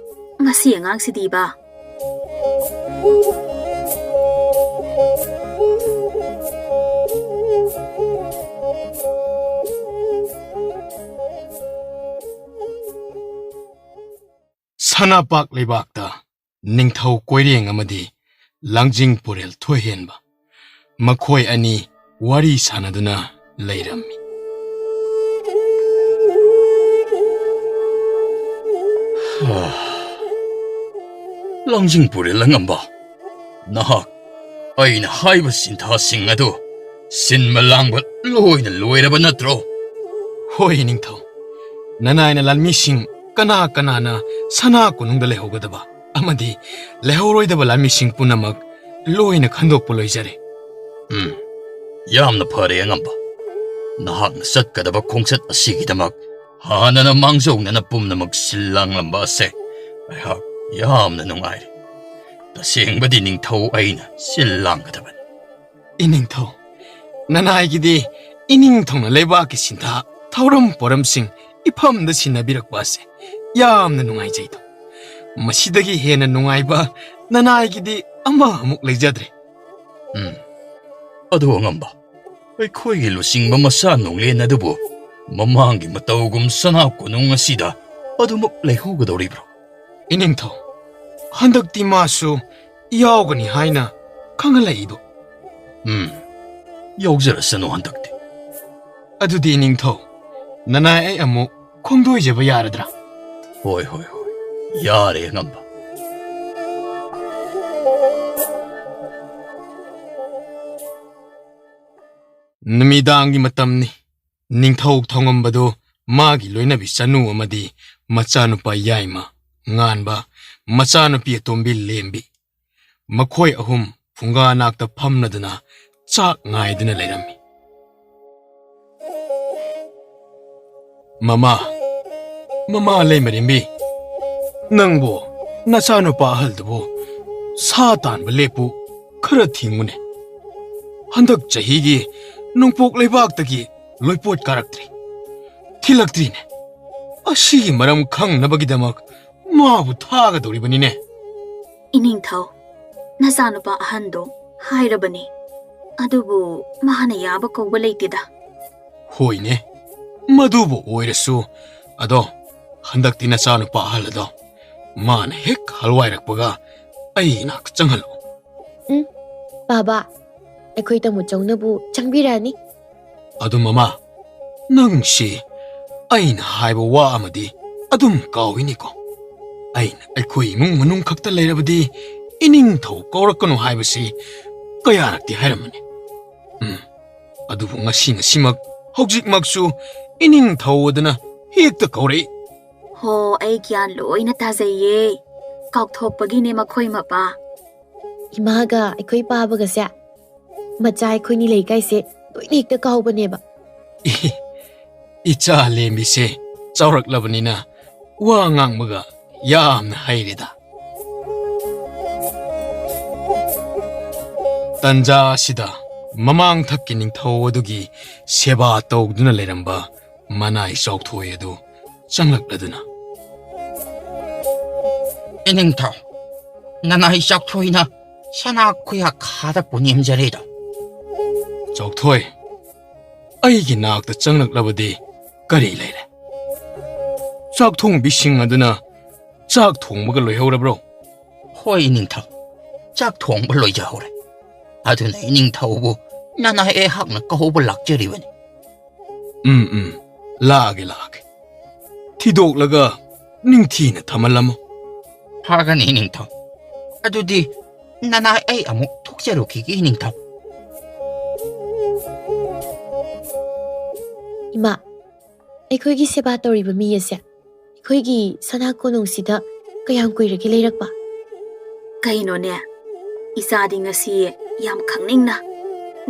ꯃꯁꯤ ꯑꯉꯥꯡꯁꯤꯗꯤꯕ꯫ ꯁꯅꯥꯄꯥꯛ ꯂꯩꯕꯥꯛꯇ ꯅꯤꯡꯊꯧ ꯀꯣꯏꯔꯦꯡ ꯑꯃꯗꯤ ꯂꯥꯡꯖꯤꯡ ꯄꯨꯔꯦꯜ ꯊꯣꯏꯍꯦꯟꯕ, ꯃꯈꯣꯏ ꯑꯅꯤ ꯋꯥꯔꯤ ꯁꯥꯟꯅꯗꯨꯅ ꯂꯩꯔꯝꯃꯤ꯫ ꯂꯥꯡꯖꯤꯡ ꯄꯨꯔꯦꯜ ꯑꯉꯝꯕ, ꯅꯍꯥꯛ ꯑꯩꯅ ꯍꯥꯏꯕ ꯁꯤꯟꯊꯥꯁꯤꯡ ꯑꯗꯨ ꯁꯤꯟꯕ ꯂꯥꯡꯕ ꯂꯣꯏꯅ ꯂꯣꯏꯔꯕ ꯅꯠꯇ꯭ꯔꯣ? ꯍꯣꯏ, ꯅꯤꯡꯊꯧ꯫ ꯅꯅꯥꯏꯅ ꯂꯥꯟꯃꯤꯁꯤꯡ ꯀꯅꯥ ꯀꯅꯥꯅ ꯁꯅꯥ ꯀꯣꯅꯨꯡꯗ ꯂꯩꯍꯧꯒꯗꯕ ꯑꯃꯗꯤ ꯂꯩꯍꯧꯔꯣꯏꯗꯕ ꯂꯥꯟꯃꯤꯁꯤꯡ ꯄꯨꯝꯅꯃꯛ ꯂꯣꯏꯅ ꯈꯟꯗꯣꯛꯄ ꯂꯣꯏꯖꯔꯦ꯫ ꯎꯝ, ꯌꯥꯝꯅ ꯐꯔꯦ, ꯑꯉꯝꯕ꯫ ꯅꯍꯥꯛꯅ ꯆꯠꯀꯗꯕ ꯈꯣꯡꯆꯠ ꯑꯁꯤꯒꯤꯗꯃꯛ ꯍꯥꯟꯅꯅ ꯃꯥꯡꯖꯧꯅꯅ ꯄꯨꯝꯅꯃꯛ ꯁꯤꯜ ꯂꯥꯡꯂꯝꯕ ꯑꯁꯦ ꯑꯩꯍꯥꯛ ꯌꯥꯝꯅ ꯅꯨꯡꯉꯥꯏꯔꯦ꯫ ꯇꯁꯦꯡꯕꯗꯤ ꯅꯤꯡꯊꯧ ꯑꯩꯅ ꯁꯤꯜ ꯂꯥꯡꯒꯗꯕꯅꯤ꯫ ꯏꯅꯤꯡꯊꯧ, ꯅꯅꯥꯏꯒꯤꯗꯤ ꯏꯅꯤꯡꯊꯧꯅ ꯂꯩꯕꯥꯛꯀꯤ ꯁꯤꯟꯊꯥ ꯊꯧꯔꯝ ꯄꯣꯔꯝꯁꯤꯡ ꯏꯐꯝꯗ ꯁꯤꯟꯅꯕꯤꯔꯛꯄ ꯑꯁꯦ ꯌꯥꯝꯅ ꯅꯨꯡꯉꯥꯏꯖꯩꯗꯣ꯫ ꯃꯁꯤꯗꯒꯤ ꯍꯦꯟꯅ ꯅꯨꯡꯉꯥꯏꯕ ꯅꯅꯥꯏꯒꯤꯗꯤ ꯑꯃ ꯑꯃꯨꯛ ꯂꯩꯖꯗ꯭ꯔꯦ꯫ ꯎꯝ, ꯑꯗꯨ ꯑꯉꯝꯕ, ꯑꯩꯈꯣꯏꯒꯤ ꯂꯨꯆꯤꯡꯕ ꯃꯆꯥ ꯅꯣꯡꯂꯦꯟ ꯑꯗꯨꯕꯨ ꯃꯃꯥꯡꯒꯤ ꯃꯇꯧꯒꯨꯝ ꯁꯅꯥ ꯀꯣꯅꯨꯡ ꯑꯁꯤꯗ ꯑꯗꯨꯃꯛ ꯂꯩꯍꯧꯒꯗꯧꯔꯤꯕ꯭ꯔꯣ? ꯏꯅꯤꯡꯊꯧ, ꯍꯟꯗꯛꯇꯤ ꯃꯥꯁꯨ ꯌꯥꯎꯒꯅꯤ ꯍꯥꯏꯅ ꯈꯪꯍꯜꯂꯛꯏꯗꯣ꯫ ꯎꯝ, ꯌꯥꯎꯖꯔꯁꯅꯨ ꯍꯟꯗꯛꯇꯤ꯫ ꯑꯗꯨꯗꯤ ꯏꯅꯤꯡꯊꯧ, ꯅꯅꯥꯏ ꯑꯩ ꯑꯃꯨꯛ ꯈꯣꯡꯗꯣꯏꯖꯕ ꯌꯥꯔꯗ꯭ꯔꯥ? ꯍꯣꯏ, ꯍꯣꯏ, ꯍꯣꯏ, ꯌꯥꯔꯦ ꯑꯉꯝꯕ꯫ ꯅꯨꯃꯤꯗꯥꯡꯒꯤ ꯃꯇꯝꯅꯤ꯫ ꯅꯤꯡꯊꯧ ꯊꯧꯉꯝꯕꯗꯨ ꯃꯥꯒꯤ ꯂꯣꯏꯅꯕꯤ ꯆꯅꯨ ꯑꯃꯗꯤ ꯃꯆꯥꯅꯨꯄꯥ ꯌꯥꯏꯃ, ꯉꯥꯟꯕ, ꯃꯆꯥꯅꯨꯄꯤ ꯑꯇꯣꯝꯕꯤ ꯂꯦꯝꯕꯤ, ꯃꯈꯣꯏ ꯑꯍꯨꯝ ꯐꯨꯡꯒꯥ ꯅꯥꯛꯇ ꯐꯝꯂꯗꯨꯅ ꯆꯥꯛ ꯉꯥꯏꯗꯨꯅ ꯂꯩꯔꯝꯃꯤ꯫ "ꯃꯃꯥ, ꯃꯃꯥ ꯂꯩꯃꯔꯦꯝꯕꯤ, ꯅꯪꯕꯨ ꯅꯆꯥꯅꯨꯄꯥ ꯑꯍꯜꯗꯨꯕꯨ ꯁꯥ ꯇꯥꯟꯕ ꯂꯦꯞꯄꯨ, ꯈꯔ ꯊꯤꯡꯉꯨꯅꯦ꯫ ꯍꯟꯗꯛ ꯆꯍꯤꯒꯤ ꯅꯣꯡꯄꯣꯛ ꯂꯩꯕꯥꯛꯇꯒꯤ ꯂꯣꯏꯄꯣꯠ ꯀꯥꯔꯛꯇ꯭ꯔꯤ, ꯊꯤꯜꯂꯛꯇ꯭ꯔꯤꯅꯦ꯫ ꯑꯁꯤꯒꯤ ꯃꯔꯝ ꯈꯪꯅꯕꯒꯤꯗꯃꯛ ꯃꯥꯕꯨ ꯊꯥꯒꯗꯧꯔꯤꯕꯅꯤꯅꯦ꯫" "ꯏꯅꯤꯡꯊꯧ, ꯅꯆꯥꯅꯨꯄꯥ ꯑꯍꯟꯗꯣ ꯍꯥꯏꯔꯕꯅꯤ, ꯑꯗꯨꯕꯨ ꯃꯥꯅ ꯌꯥꯕ ꯀꯧꯕ ꯂꯩꯇꯦꯗ꯫" "ꯍꯣꯏꯅꯦ, ꯃꯗꯨꯕꯨ ꯑꯣꯏꯔꯁꯨ, ꯑꯗꯣ ꯍꯟꯗꯛꯇꯤ ꯅꯆꯥꯅꯨꯄꯥ ꯑꯍꯜ ꯑꯗꯣ ꯃꯥꯅ ꯍꯦꯛ ꯍꯜꯋꯥꯏꯔꯛꯄꯒ ꯑꯩ ꯏꯅꯥꯛꯇ ꯆꯪꯍꯜꯂꯨ꯫" "ꯎꯝ, ꯕꯥꯕꯥ, ꯑꯩꯈꯣꯏ ꯇꯥꯃꯣ ꯆꯧꯅꯕꯨ ꯆꯪꯕꯤꯔꯛꯑꯅꯤ꯫" "ꯑꯗꯨ ꯃꯃꯥ, ꯅꯪꯁꯤ ꯑꯩꯅ ꯍꯥꯏꯕ ꯋꯥ ꯑꯃꯗꯤ ꯑꯗꯨꯝ ꯀꯥꯎꯏꯅꯤꯀꯣ꯫ ꯑꯩꯅ ꯑꯩꯈꯣꯏ ꯏꯃꯨꯡ ꯃꯅꯨꯡ ꯈꯛꯇ ꯂꯩꯔꯕꯗꯤ ꯏꯅꯤꯡꯊꯧ ꯀꯧꯔꯛꯀꯅꯨ ꯍꯥꯏꯕꯁꯤ ꯀꯌꯥꯔꯛꯇꯤ ꯍꯥꯏꯔꯝꯃꯅꯤ꯫ ꯎꯝ, ꯑꯗꯨꯕꯨ ꯉꯁꯤ ꯉꯁꯤꯃꯛ ꯍꯧꯖꯤꯛꯃꯛꯁꯨ ꯏꯅꯤꯡꯊꯧ ꯑꯗꯨꯅ ꯍꯦꯛꯇ ꯀꯧꯔꯛꯏ꯫" "ꯍꯣ, ꯑꯩ ꯒ꯭ꯌꯥꯟ ꯂꯣꯏꯅ ꯇꯥꯖꯩꯌꯦ꯫ ꯀꯥꯎꯊꯣꯛꯄꯒꯤꯅꯦ ꯃꯈꯣꯏ ꯃꯄꯥ꯫" "ꯏꯃꯥꯒ ꯑꯩꯈꯣꯏ ꯄꯥꯕꯒꯁꯦ ꯃꯆꯥ ꯑꯩꯈꯣꯏꯅꯤ ꯂꯩꯀꯥꯏꯁꯦ ꯂꯣꯏꯅ ꯍꯦꯛꯇ ꯀꯥꯎꯕꯅꯦꯕ꯫" "ꯏꯍꯦ, ꯏꯆꯥ ꯂꯦꯝꯕꯤꯁꯦ ꯆꯥꯎꯔꯛꯂꯕꯅꯤꯅ ꯋꯥ ꯉꯥꯡꯕꯒ ꯌꯥꯝꯅ ꯍꯩꯔꯦꯗ꯫" ꯇꯟꯖꯥ ꯑꯁꯤꯗ ꯃꯃꯥꯡꯊꯛꯀꯤ ꯅꯤꯡꯊꯧ ꯑꯗꯨꯒꯤ ꯁꯦꯕꯥ ꯇꯧꯗꯨꯅ ꯂꯩꯔꯝꯕ ꯃꯅꯥꯏ ꯆꯥꯎꯊꯣꯏ ꯑꯗꯨ ꯆꯪꯂꯛꯂꯗꯨꯅ, "ꯏꯅꯤꯡꯊꯧ, ꯅꯅꯥꯏ ꯆꯥꯎꯊꯣꯏꯅ ꯁꯅꯥ ꯈꯨꯌꯥ ꯈꯥꯗ ꯄꯨꯅꯦꯝꯖꯔꯦꯗꯣ꯫" "ꯆꯥꯎꯊꯣꯏ, ꯑꯩꯒꯤ ꯅꯥꯛꯇ ꯆꯪꯂꯛꯂꯕꯗꯤ ꯀꯔꯤ ꯂꯩꯔꯦ? ꯆꯥꯛ ꯊꯣꯡꯕꯤꯁꯤꯡ ꯑꯗꯨꯅ ꯆꯥꯛ ꯊꯣꯡꯕꯒ ꯂꯣꯏꯍꯧꯔꯕ꯭ꯔꯣ? ꯍꯣꯏ, ꯏꯅꯤꯡꯊꯧ꯫ ꯆꯥꯛ ꯊꯣꯡꯕ ꯂꯣꯏꯖꯍꯧꯔꯦ꯫ ꯑꯗꯨꯅ ꯏꯅꯤꯡꯊꯧꯕꯨ ꯅꯅꯥꯏ ꯑꯩꯍꯥꯛꯅ ꯀꯧꯕ ꯂꯥꯛꯆꯔꯤꯕꯅꯤ꯫ ꯎꯝ, ꯎꯝ꯫ ꯂꯥꯛꯑꯒꯦ, ꯂꯥꯛꯑꯒꯦ꯫ ꯊꯤꯗꯣꯛꯂꯒ ꯅꯤꯡꯊꯤꯅ ꯊꯝꯍꯜꯂꯝꯃꯨ꯫ ꯐꯒꯅꯤ, ꯏꯅꯤꯡꯊꯧ꯫ ꯑꯗꯨꯗꯤ ꯅꯅꯥꯏ ꯑꯩ ꯑꯃꯨꯛ ꯊꯣꯛꯆꯔꯨꯈꯤꯒꯦ, ꯏꯅꯤꯡꯊꯧ꯫ ꯏꯃꯥ, ꯑꯩꯈꯣꯏꯒꯤ ꯁꯦꯕꯥ ꯇꯧꯔꯤꯕ ꯃꯤ ꯑꯁꯦ ꯑꯩꯈꯣꯏꯒꯤ ꯁꯅꯥ ꯀꯣꯅꯨꯡꯁꯤꯗ ꯀꯌꯥꯝ ꯀꯨꯏꯔꯒꯦ ꯂꯩꯔꯛꯄ? ꯀꯩꯅꯣꯅꯦ, ꯏꯆꯥꯗꯤ ꯉꯁꯤ ꯌꯥꯝ ꯈꯪꯅꯤꯡꯅ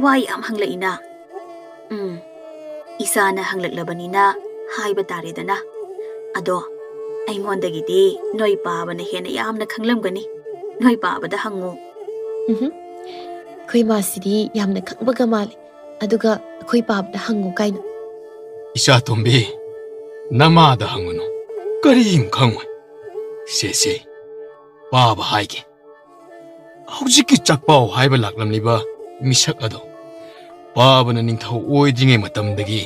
ꯋꯥ ꯌꯥꯝ ꯍꯪꯂꯛꯏꯅ꯫ ꯎꯝ, ꯏꯆꯥꯅ ꯍꯪꯂꯛꯂꯕꯅꯤꯅ ꯍꯥꯏꯕ ꯇꯥꯔꯦꯗꯅ꯫ ꯑꯗꯣ ꯑꯩꯉꯣꯟꯗꯒꯤꯗꯤ ꯅꯣꯏ ꯄꯥꯕꯅ ꯍꯦꯟꯅ ꯌꯥꯝꯅ ꯈꯪꯂꯝꯒꯅꯤ꯫ ꯅꯣꯏ ꯄꯥꯕꯗ ꯍꯪꯉꯨ꯫ ꯎꯝꯍꯨꯝ꯫ ꯑꯩꯈꯣꯏ ꯃꯥꯁꯤꯗꯤ ꯌꯥꯝꯅ ꯈꯪꯕꯒ ꯃꯥꯜꯂꯤ꯫ ꯑꯗꯨꯒ ꯑꯩꯈꯣꯏ ꯄꯥꯕꯗ ꯍꯪꯉꯨ ꯀꯥꯏꯅ꯫ ꯏꯆꯥꯇꯣꯝꯕꯤ, ꯅꯃꯥꯗ ꯍꯪꯉꯨꯅꯨ꯫ ꯀꯔꯤꯝ ꯈꯪꯉꯣꯏ꯫ ꯁꯦ, ꯁꯦ, ꯄꯥꯕ ꯍꯥꯏꯒꯦ꯫ ꯍꯧꯖꯤꯛꯀꯤ ꯆꯥꯛꯄꯥꯎ ꯍꯥꯏꯕ ꯂꯥꯛꯂꯝꯂꯤꯕ ꯃꯤꯁꯛ ꯑꯗꯣ ꯄꯥꯕꯅ ꯅꯤꯡꯊꯧ ꯑꯣꯏꯗ꯭ꯔꯤꯉꯩ ꯃꯇꯝꯗꯒꯤ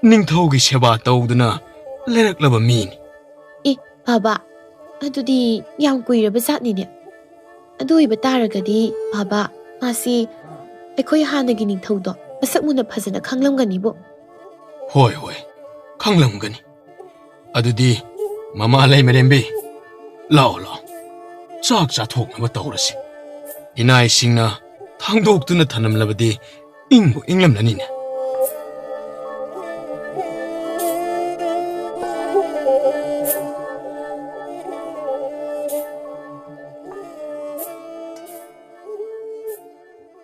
ꯅꯤꯡꯊꯧꯒꯤ ꯁꯦꯕꯥ ꯇꯧꯗꯨꯅ ꯂꯩꯔꯛꯂꯕ ꯃꯤꯅꯤ꯫ ꯑꯦ, ꯄꯥꯕ, ꯑꯗꯨꯗꯤ ꯌꯥꯝ ꯀꯨꯏꯔꯕ ꯖꯥꯠꯅꯤꯅꯦ꯫ ꯑꯗꯨ ꯑꯣꯏꯕ ꯇꯥꯔꯒꯗꯤ, ꯄꯥꯕ, ꯃꯥꯁꯤ ꯑꯩꯈꯣꯏ ꯍꯥꯟꯅꯒꯤ ꯅꯤꯡꯊꯧꯗꯣ ꯃꯁꯛ ꯃꯨꯟꯅ ꯐꯖꯅ ꯈꯪꯂꯝꯒꯅꯤꯕꯨ꯫ ꯍꯣꯏ, ꯍꯣꯏ, ꯈꯪꯂꯝꯒꯅꯤ꯫ ꯑꯗꯨꯗꯤ, ꯃꯃꯥ ꯂꯩꯃꯔꯦꯝꯕꯤ, ꯂꯥꯛꯑꯣ, ꯂꯥꯛꯑꯣ, ꯆꯥꯛ ꯆꯥꯊꯣꯛꯅꯕ ꯇꯧꯔꯁꯤ꯫ ꯏꯅꯥꯏꯁꯤꯡꯅ ꯊꯥꯡꯗꯣꯛꯇꯨꯅ ꯊꯅꯝꯂꯕꯗꯤ ꯏꯪꯕꯨ ꯏꯪꯂꯝꯂꯅꯤꯅꯦ꯫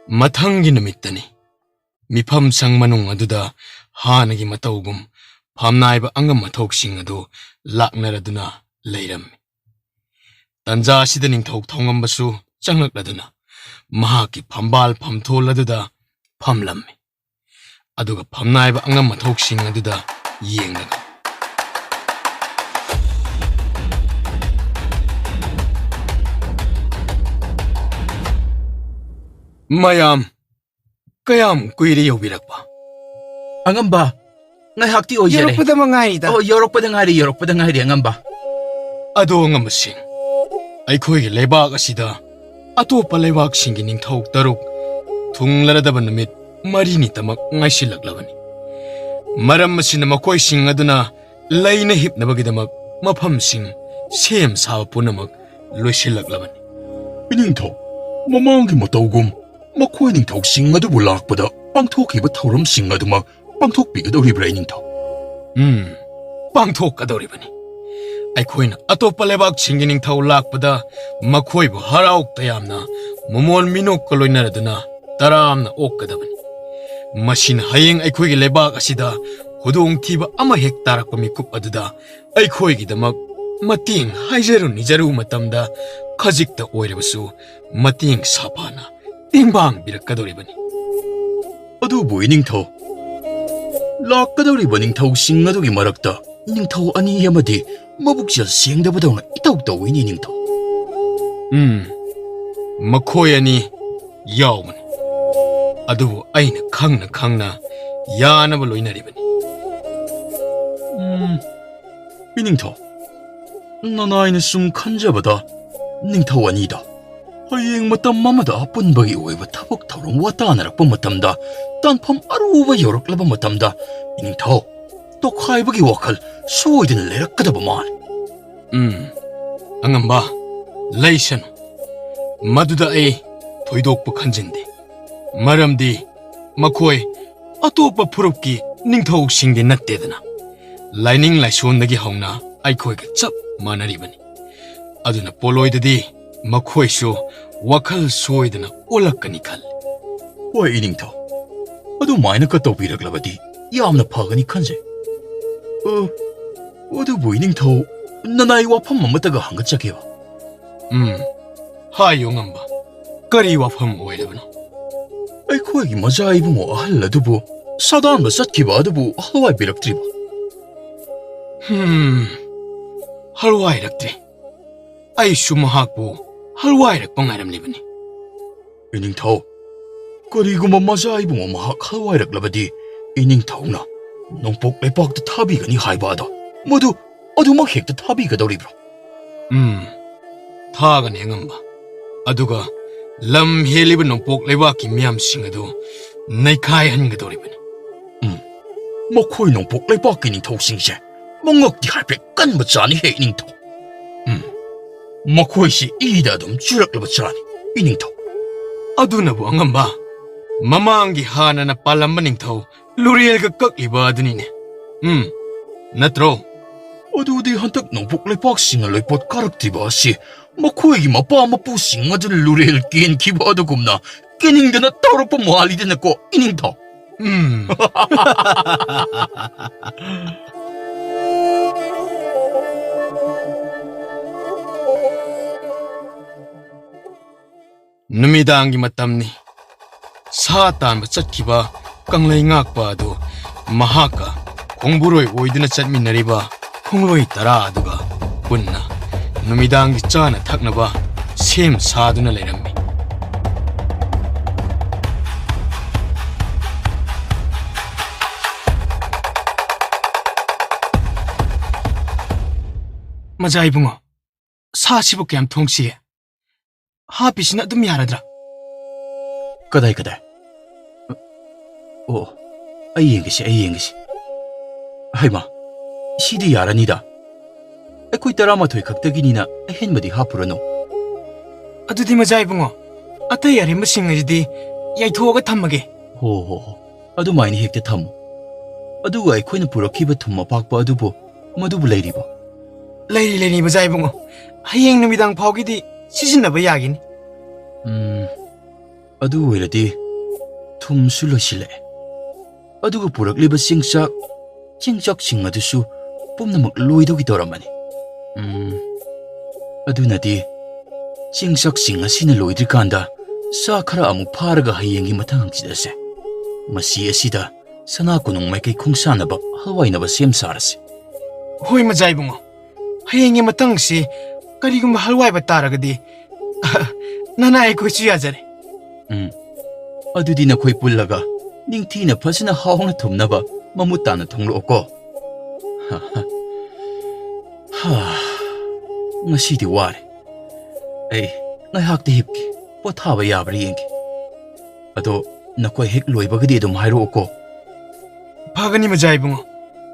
ꯃꯊꯪꯒꯤ ꯅꯨꯃꯤꯠꯇꯅꯤ꯫ ꯃꯤꯐꯝ ꯁꯪ ꯃꯅꯨꯡ ꯑꯗꯨꯗ ꯍꯥꯟꯅꯒꯤ ꯃꯇꯧꯒꯨꯝ ꯐꯝꯅꯥꯏꯕ ꯑꯉꯝ ꯑꯊꯧꯁꯤꯡ ꯑꯗꯨ ꯂꯥꯛꯅꯔꯗꯨꯅ ꯂꯩꯔꯝꯃꯤ꯫ ꯇꯟꯖꯥ ꯑꯁꯤꯗ ꯅꯤꯡꯊꯧ ꯊꯧꯉꯝꯕꯁꯨ ꯆꯪꯂꯛꯂꯗꯨꯅ ꯃꯍꯥꯛꯀꯤ ꯐꯝꯕꯥꯜ ꯐꯝꯊꯣꯜ ꯑꯗꯨꯗ ꯐꯝꯂꯝꯃꯤ꯫ ꯑꯗꯨꯒ ꯐꯝꯅꯥꯏꯕ ꯑꯉꯝ ꯑꯊꯧꯁꯤꯡ ꯑꯗꯨꯗ ꯌꯦꯡꯂꯒ, "ꯃꯌꯥꯝ, ꯀꯌꯥꯝ ꯀꯨꯏꯔꯦ ꯌꯧꯕꯤꯔꯛꯄ?" ꯑꯉꯝꯕ, ꯉꯥꯏꯍꯥꯛꯇꯤ ꯑꯣꯏꯖꯔꯦ꯫ ꯌꯧꯔꯛꯄꯗ ꯃꯉꯥꯏꯔꯤꯗ꯫ ꯑꯣ, ꯌꯧꯔꯛꯄꯗ ꯉꯥꯏꯔꯤ, ꯌꯧꯔꯛꯄꯗ ꯉꯥꯏꯔꯤ, ꯑꯉꯝꯕ꯫ ꯑꯗꯣ, ꯑꯉꯝꯕꯁꯤꯡ, ꯑꯩꯈꯣꯏꯒꯤ ꯂꯩꯕꯥꯛ ꯑꯁꯤꯗ ꯑꯇꯣꯞꯄ ꯂꯩꯕꯥꯛꯁꯤꯡꯒꯤ ꯅꯤꯡꯊꯧ ꯇꯔꯨꯛ ꯊꯨꯡꯂꯔꯗꯕ ꯅꯨꯃꯤꯠ ꯃꯔꯤꯅꯤꯇꯃꯛ ꯉꯥꯏꯁꯤꯜꯂꯛꯂꯕꯅꯤ꯫ ꯃꯔꯝ ꯑꯁꯤꯅ ꯃꯈꯣꯏꯁꯤꯡ ꯑꯗꯨꯅ ꯂꯩꯅ ꯍꯤꯞꯅꯕꯒꯤꯗꯃꯛ ꯃꯐꯝꯁꯤꯡ ꯁꯦꯝ ꯁꯥꯕ ꯄꯨꯝꯅꯃꯛ ꯂꯣꯏꯁꯤꯜꯂꯛꯂꯕꯅꯤ꯫ ꯏꯅꯤꯡꯊꯧ, ꯃꯃꯥꯡꯒꯤ ꯃꯇꯧꯒꯨꯝ ꯃꯈꯣꯏ ꯅꯤꯡꯊꯧꯁꯤꯡ ꯑꯗꯨꯕꯨ ꯂꯥꯛꯄꯗ ꯄꯥꯡꯊꯣꯛꯈꯤꯕ ꯊꯧꯔꯝꯁꯤꯡ ꯑꯗꯨꯃꯛ ꯄꯥꯡꯊꯣꯛꯄꯤꯒꯗꯧꯔꯤꯕ꯭ꯔꯥ, ꯏꯅꯤꯡꯊꯧ? ꯎꯝ, ꯄꯥꯡꯊꯣꯛꯀꯗꯧꯔꯤꯕꯅꯤ꯫ ꯑꯩꯈꯣꯏꯅ ꯑꯇꯣꯞꯄ ꯂꯩꯕꯥꯛꯁꯤꯡꯒꯤ ꯅꯤꯡꯊꯧ ꯂꯥꯛꯄꯗ ꯃꯈꯣꯏꯕꯨ ꯍꯔꯥꯎ ꯇꯌꯥꯝꯅ ꯃꯃꯣꯟ ꯃꯤꯅꯣꯛꯀ ꯂꯣꯏꯅꯔꯗꯨꯅ ꯇꯔꯥꯝꯅ ꯑꯣꯛꯀꯗꯕꯅꯤ꯫ ꯃꯁꯤꯅ ꯍꯌꯦꯡ ꯑꯩꯈꯣꯏꯒꯤ ꯂꯩꯕꯥꯛ ꯑꯁꯤꯗ ꯈꯨꯗꯣꯡꯊꯤꯕ ꯑꯃ ꯍꯦꯛ ꯇꯥꯔꯛꯄ ꯃꯤꯀꯨꯞ ꯑꯗꯨꯗ ꯑꯩꯈꯣꯏꯒꯤꯗꯃꯛ ꯃꯇꯦꯡ ꯍꯥꯏꯖꯔꯨ ꯅꯤꯖꯔꯨ ꯃꯇꯝꯗ ꯈꯖꯤꯛꯇ ꯑꯣꯏꯔꯕꯁꯨ ꯃꯇꯦꯡ ꯁꯥꯐꯅ ꯇꯦꯡꯕꯥꯡꯕꯤꯔꯛꯀꯗꯧꯔꯤꯕꯅꯤ꯫ ꯑꯗꯨꯕꯨ ꯏꯅꯤꯡꯊꯧ, ꯂꯥꯛꯀꯗꯧꯔꯤꯕ ꯅꯤꯡꯊꯧꯁꯤꯡ ꯑꯗꯨꯒꯤ ꯃꯔꯛꯇ ꯅꯤꯡꯊꯧ ꯑꯅꯤ ꯑꯃꯗꯤ ꯃꯕꯨꯛꯆꯦꯜ ꯁꯦꯡꯗꯕꯗꯧꯅ ꯏꯇꯧ ꯇꯧꯏꯅꯦ, ꯅꯤꯡꯊꯧ꯫ ꯎꯝ, ꯃꯈꯣꯏ ꯑꯅꯤ ꯌꯥꯎꯕꯅꯤ꯫ ꯑꯗꯨꯕꯨ ꯑꯩꯅ ꯈꯪꯅ ꯈꯪꯅ ꯌꯥꯅꯕ ꯂꯣꯏꯅꯔꯤꯕꯅꯤ꯫ ꯎꯝ, ꯏꯅꯤꯡꯊꯧ, ꯅꯅꯥꯏꯅ ꯁꯨꯝ ꯈꯟꯖꯕꯗ ꯅꯤꯡꯊꯧ ꯑꯅꯤꯗ ꯍꯌꯦꯡ ꯃꯇꯝ ꯑꯃꯗ ꯑꯄꯨꯟꯕꯒꯤ ꯑꯣꯏꯕ ꯊꯕꯛ ꯊꯧꯔꯝ ꯋꯥꯇꯥꯅꯔꯛꯄ ꯃꯇꯝꯗ, ꯇꯥꯟꯐꯝ ꯑꯔꯨꯕ ꯌꯧꯔꯛꯂꯕ ꯃꯇꯝꯗ, ꯏꯅꯤꯡꯊꯧ, ꯇꯣꯈꯥꯏꯕꯒꯤ ꯋꯥꯈꯜ ꯁꯣꯏꯗꯅ ꯂꯩꯔꯛꯀꯗꯕ ꯃꯥꯜꯂꯤ꯫ ꯎꯝ, ꯑꯉꯝꯕ, ꯂꯩꯁꯅꯨ꯫ ꯃꯗꯨꯗ ꯑꯩ ꯊꯣꯏꯗꯣꯛꯄ ꯈꯟꯖꯤꯟꯗꯦ꯫ ꯃꯔꯝꯗꯤ ꯃꯈꯣꯏ ꯑꯇꯣꯞꯄ ꯐꯨꯔꯨꯞꯀꯤ ꯅꯤꯡꯊꯧꯁꯤꯡꯗꯤ ꯅꯠꯇꯦꯗꯅ꯫ ꯂꯥꯏꯅꯤꯡ ꯂꯥꯏꯁꯣꯟꯗꯒꯤ ꯍꯧꯅ ꯑꯩꯈꯣꯏꯒ ꯆꯞ ꯃꯥꯟꯅꯔꯤꯕꯅꯤ꯫ ꯑꯗꯨꯅ ꯄꯣꯂꯣꯏꯗꯗꯤ ꯃꯈꯣꯏꯁꯨ ꯋꯥꯈꯜ ꯁꯣꯏꯗꯅ ꯑꯣꯜꯂꯛꯀꯅꯤ ꯈꯜꯂꯤ꯫ ꯍꯣꯏ, ꯏꯅꯤꯡꯊꯧ꯫ ꯑꯗꯨꯃꯥꯏꯅꯒ ꯇꯧꯕꯤꯔꯛꯂꯕꯗꯤ ꯌꯥꯝꯅ ꯐꯒꯅꯤ ꯈꯟꯖꯩ꯫ ꯑ, ꯑꯗꯨꯕꯨ ꯏꯅꯤꯡꯊꯧ, ꯅꯅꯥꯏ ꯋꯥꯐꯝ ꯑꯃꯠꯇꯒ ꯍꯪꯒꯠꯆꯒꯦꯕ꯫ ꯎꯝ, ꯍꯥꯏꯌꯨ ꯉꯝꯕ꯫ ꯀꯔꯤ ꯋꯥꯐꯝ ꯑꯣꯏꯔꯕꯅꯣ? ꯑꯩꯈꯣꯏꯒꯤ ꯃꯖꯥ ꯏꯕꯨꯡꯉꯣ ꯑꯍꯜ ꯑꯗꯨꯕꯨ ꯁꯥꯗꯥꯟꯕ ꯆꯠꯈꯤꯕ ꯑꯗꯨꯕꯨ ꯍꯜꯋꯥꯏꯕꯤꯔꯛꯇ꯭ꯔꯤꯕ? ꯍꯝ, ꯍꯜꯋꯥꯏꯔꯛꯇ꯭ꯔꯤ꯫ ꯑꯩꯁꯨ ꯃꯍꯥꯛꯄꯨ ꯍꯜꯋꯥꯏꯔꯛꯄ ꯉꯥꯏꯔꯝꯂꯤꯕꯅꯤ꯫ ꯏꯅꯤꯡꯊꯧ, ꯀꯔꯤꯒꯨꯝꯕ ꯃꯖꯥ ꯏꯕꯨꯡꯉꯣ ꯃꯍꯥꯛ ꯍꯜꯋꯥꯏꯔꯛꯂꯕꯗꯤ ꯏꯅꯤꯡꯊꯧꯅ ꯅꯣꯡꯄꯣꯛ ꯂꯩꯄꯥꯛꯇ ꯊꯥꯕꯤꯒꯅꯤ ꯍꯥꯏꯕ ꯑꯗꯣ, ꯃꯗꯨ ꯑꯗꯨꯃꯛ ꯍꯦꯛꯇ ꯊꯥꯕꯤꯒꯗꯧꯔꯤꯕ꯭ꯔꯣ? ꯎꯝ, ꯊꯥꯒꯅꯤ ꯑꯉꯝꯕ꯫ ꯑꯗꯨꯒ ꯂꯝ ꯍꯦꯜꯂꯤꯕ ꯅꯣꯡꯄꯣꯛ ꯂꯩꯕꯥꯛꯀꯤ ꯃꯤꯌꯥꯝꯁꯤꯡ ꯑꯗꯨ ꯅꯩꯈꯥꯏꯍꯟꯒꯗꯧꯔꯤꯕꯅꯤ꯫ ꯎꯝ, ꯃꯈꯣꯏ ꯅꯣꯡꯄꯣꯛ ꯂꯩꯕꯥꯛꯀꯤ ꯅꯤꯡꯊꯧꯁꯤꯡꯁꯦ ꯃꯉꯛꯇꯤ ꯍꯥꯏꯐꯦꯠ ꯀꯟꯕ ꯆꯥꯅꯤ ꯍꯦ ꯏꯅꯤꯡꯊꯧ꯫ ꯎꯝ, ꯃꯈꯣꯏꯁꯤ ꯏꯗ ꯑꯗꯨꯝ ꯆꯨꯔꯛꯂꯕ ꯆꯥꯅꯤ ꯏꯅꯤꯡꯊꯧ꯫ ꯑꯗꯨꯅꯕꯨ ꯑꯉꯝꯕ, ꯃꯃꯥꯡꯒꯤ ꯍꯥꯟꯅꯅ ꯄꯥꯜꯂꯝꯕ ꯅꯤꯡꯊꯧ ꯂꯨꯔꯦꯜꯒ ꯀꯛꯂꯤꯕ ꯑꯗꯨꯅꯤꯅꯦ꯫ ꯎꯝ, ꯅꯠꯇ꯭ꯔꯣ? ꯑꯗꯨꯗꯤ ꯍꯟꯗꯛ ꯅꯣꯡꯄꯣꯛ ꯂꯩꯄꯥꯛꯁꯤꯡꯅ ꯂꯣꯏꯄꯣꯠ ꯀꯥꯔꯛꯇ꯭ꯔꯤꯕ ꯑꯁꯤ ꯃꯈꯣꯏꯒꯤ ꯃꯄꯥ ꯃꯄꯨꯁꯤꯡ ꯑꯗꯨꯅ ꯂꯨꯔꯦꯜ ꯀꯦꯟꯈꯤꯕ ꯑꯗꯨꯒꯨꯝꯅ ꯀꯦꯅꯤꯡꯗꯅ ꯇꯧꯔꯛꯄ ꯃꯥꯜꯂꯤꯗꯅꯀꯣ ꯏꯅꯤꯡꯊꯧ꯫ ꯎꯝ꯫ ꯅꯨꯃꯤꯗꯥꯡꯒꯤ ꯃꯇꯝꯅꯤ꯫ ꯁꯥ ꯇꯥꯟꯕ ꯆꯠꯈꯤꯕ ꯀꯪꯂꯩ ꯉꯥꯛꯄ ꯑꯗꯨ ꯃꯍꯥꯛꯀ ꯈꯣꯡꯕꯨꯔꯣꯏ ꯑꯣꯏꯗꯨꯅ ꯆꯠꯃꯤꯟꯅꯔꯤꯕ ꯈꯣꯡꯂꯣꯏ ꯇꯔꯥ ꯑꯗꯨꯒ ꯄꯨꯟꯅ ꯅꯨꯃꯤꯗꯥꯡꯒꯤ ꯆꯥꯅ ꯊꯛꯅꯕ ꯁꯦꯝ ꯁꯥꯗꯨꯅ ꯂꯩꯔꯝꯃꯤ꯫ ꯃꯖꯥ ꯏꯕꯨꯡꯉꯣ, ꯁꯥꯁꯤꯕꯨ ꯀꯌꯥꯝ ꯊꯣꯡꯁꯤꯒꯦ? ꯍꯥꯞꯄꯤꯁꯤꯅ ꯑꯗꯨꯝ ꯌꯥꯔꯗ꯭ꯔꯥ? ꯀꯗꯥꯏ, ꯀꯗꯥꯏ? ꯑꯣ, ꯑꯩ ꯌꯦꯡꯒꯦꯁꯦ, ꯑꯩ ꯌꯦꯡꯒꯦꯁꯦ꯫ ꯍꯩꯃꯥ, ꯁꯤꯗꯤ ꯌꯥꯔꯅꯤꯗ꯫ ꯑꯩꯈꯣꯏ ꯇꯔꯥꯃꯥꯊꯣꯏ ꯈꯛꯇꯒꯤꯅꯤꯅ ꯑꯍꯦꯟꯕꯗꯤ ꯍꯥꯞꯄꯨꯔꯅꯨ꯫ ꯑꯗꯨꯗꯤ ꯃꯖꯥ ꯏꯕꯨꯡꯉꯣ, ꯑꯇꯩ ꯑꯔꯦꯝꯕꯁꯤꯡ ꯑꯁꯤꯗꯤ ꯌꯥꯏꯊꯣꯛꯑꯒ ꯊꯝꯃꯒꯦ꯫ ꯍꯣ, ꯍꯣ, ꯍꯣ꯫ ꯑꯗꯨꯃꯥꯏꯅ ꯍꯦꯛꯇ ꯊꯝꯃꯨ꯫ ꯑꯗꯨꯒ ꯑꯩꯈꯣꯏꯅ ꯄꯨꯔꯛꯈꯤꯕ ꯊꯨꯝ ꯑꯄꯥꯛꯄ ꯑꯗꯨꯕꯨ, ꯃꯗꯨꯕꯨ ꯂꯩꯔꯤꯕꯣ? ꯂꯩꯔꯤ, ꯂꯩꯔꯤ, ꯃꯖꯥ ꯏꯕꯨꯡꯉꯣ꯫ ꯍꯌꯦꯡ ꯅꯨꯃꯤꯗꯥꯡ ꯐꯥꯎꯒꯤꯗꯤ ꯁꯤꯖꯤꯟꯅꯕ ꯌꯥꯒꯤꯅꯤ꯫ ꯎꯝ, ꯑꯗꯨ ꯑꯣꯏꯔꯗꯤ ꯊꯨꯝꯁꯨ ꯂꯣꯏꯁꯤꯜꯂꯛꯑꯦ꯫ ꯑꯗꯨꯒ ꯄꯨꯔꯛꯂꯤꯕ ꯆꯦꯡꯆꯥꯛ, ꯆꯦꯡꯆꯥꯛꯁꯤꯡ ꯑꯗꯨꯁꯨ ꯄꯨꯝꯅꯃꯛ ꯂꯣꯏꯗꯧꯒꯤ ꯇꯧꯔꯝꯃꯅꯤ꯫ ꯎꯝ, ꯑꯗꯨꯅꯗꯤ ꯆꯦꯡꯆꯥꯛꯁꯤꯡ ꯑꯁꯤꯅ ꯂꯣꯏꯗ꯭ꯔꯤꯀꯥꯟꯗ ꯆꯥ ꯈꯔ ꯑꯃꯨꯛ ꯐꯥꯔꯒ ꯍꯌꯦꯡꯒꯤ ꯃꯊꯪ ꯍꯪꯆꯤꯠ ꯑꯁꯦ ꯃꯁꯤ ꯑꯁꯤꯗ ꯁꯅꯥ ꯀꯣꯅꯨꯡ ꯃꯥꯏꯀꯩ ꯈꯣꯡꯁꯥꯟꯅꯕ ꯍꯜꯋꯥꯏꯅꯕ ꯁꯦꯝ ꯁꯥꯔꯁꯤ꯫ ꯍꯣꯏ, ꯃꯖꯥ ꯏꯕꯨꯡꯉꯣ꯫ ꯍꯌꯦꯡꯒꯤ ꯃꯇꯥꯡꯁꯤ ꯀꯔꯤꯒꯨꯝꯕ ꯍꯜꯋꯥꯏꯕ ꯇꯥꯔꯒꯗꯤ, ꯅꯅꯥꯏ ꯑꯩꯈꯣꯏꯁꯨ ꯌꯥꯖꯔꯦ꯫ ꯎꯝ꯫ ꯑꯗꯨꯗꯤ ꯅꯈꯣꯏ ꯄꯨꯜꯂꯒ ꯅꯤꯡꯊꯤꯅ ꯐꯖꯅ ꯍꯥꯎꯅ ꯊꯨꯝꯅꯕ ꯃꯃꯨꯠ ꯇꯥꯅ ꯊꯣꯡꯂꯛꯑꯣꯀꯣ꯫ ꯍꯥ, ꯉꯁꯤꯗꯤ ꯋꯥꯔꯦ꯫ ꯑꯩ ꯉꯥꯏꯍꯥꯛꯇꯤ ꯍꯤꯞꯀꯦ, ꯄꯣꯊꯥꯕ ꯌꯥꯕ꯭ꯔꯥ ꯌꯦꯡꯒꯦ꯫ ꯑꯗꯣ ꯅꯈꯣꯏ ꯍꯦꯛ ꯂꯣꯏꯕꯒꯗꯤ ꯑꯗꯨꯝ ꯍꯥꯏꯔꯛꯑꯣꯀꯣ꯫ ꯐꯒꯅꯤ ꯃꯖꯥ ꯏꯕꯨꯡꯉꯣ꯫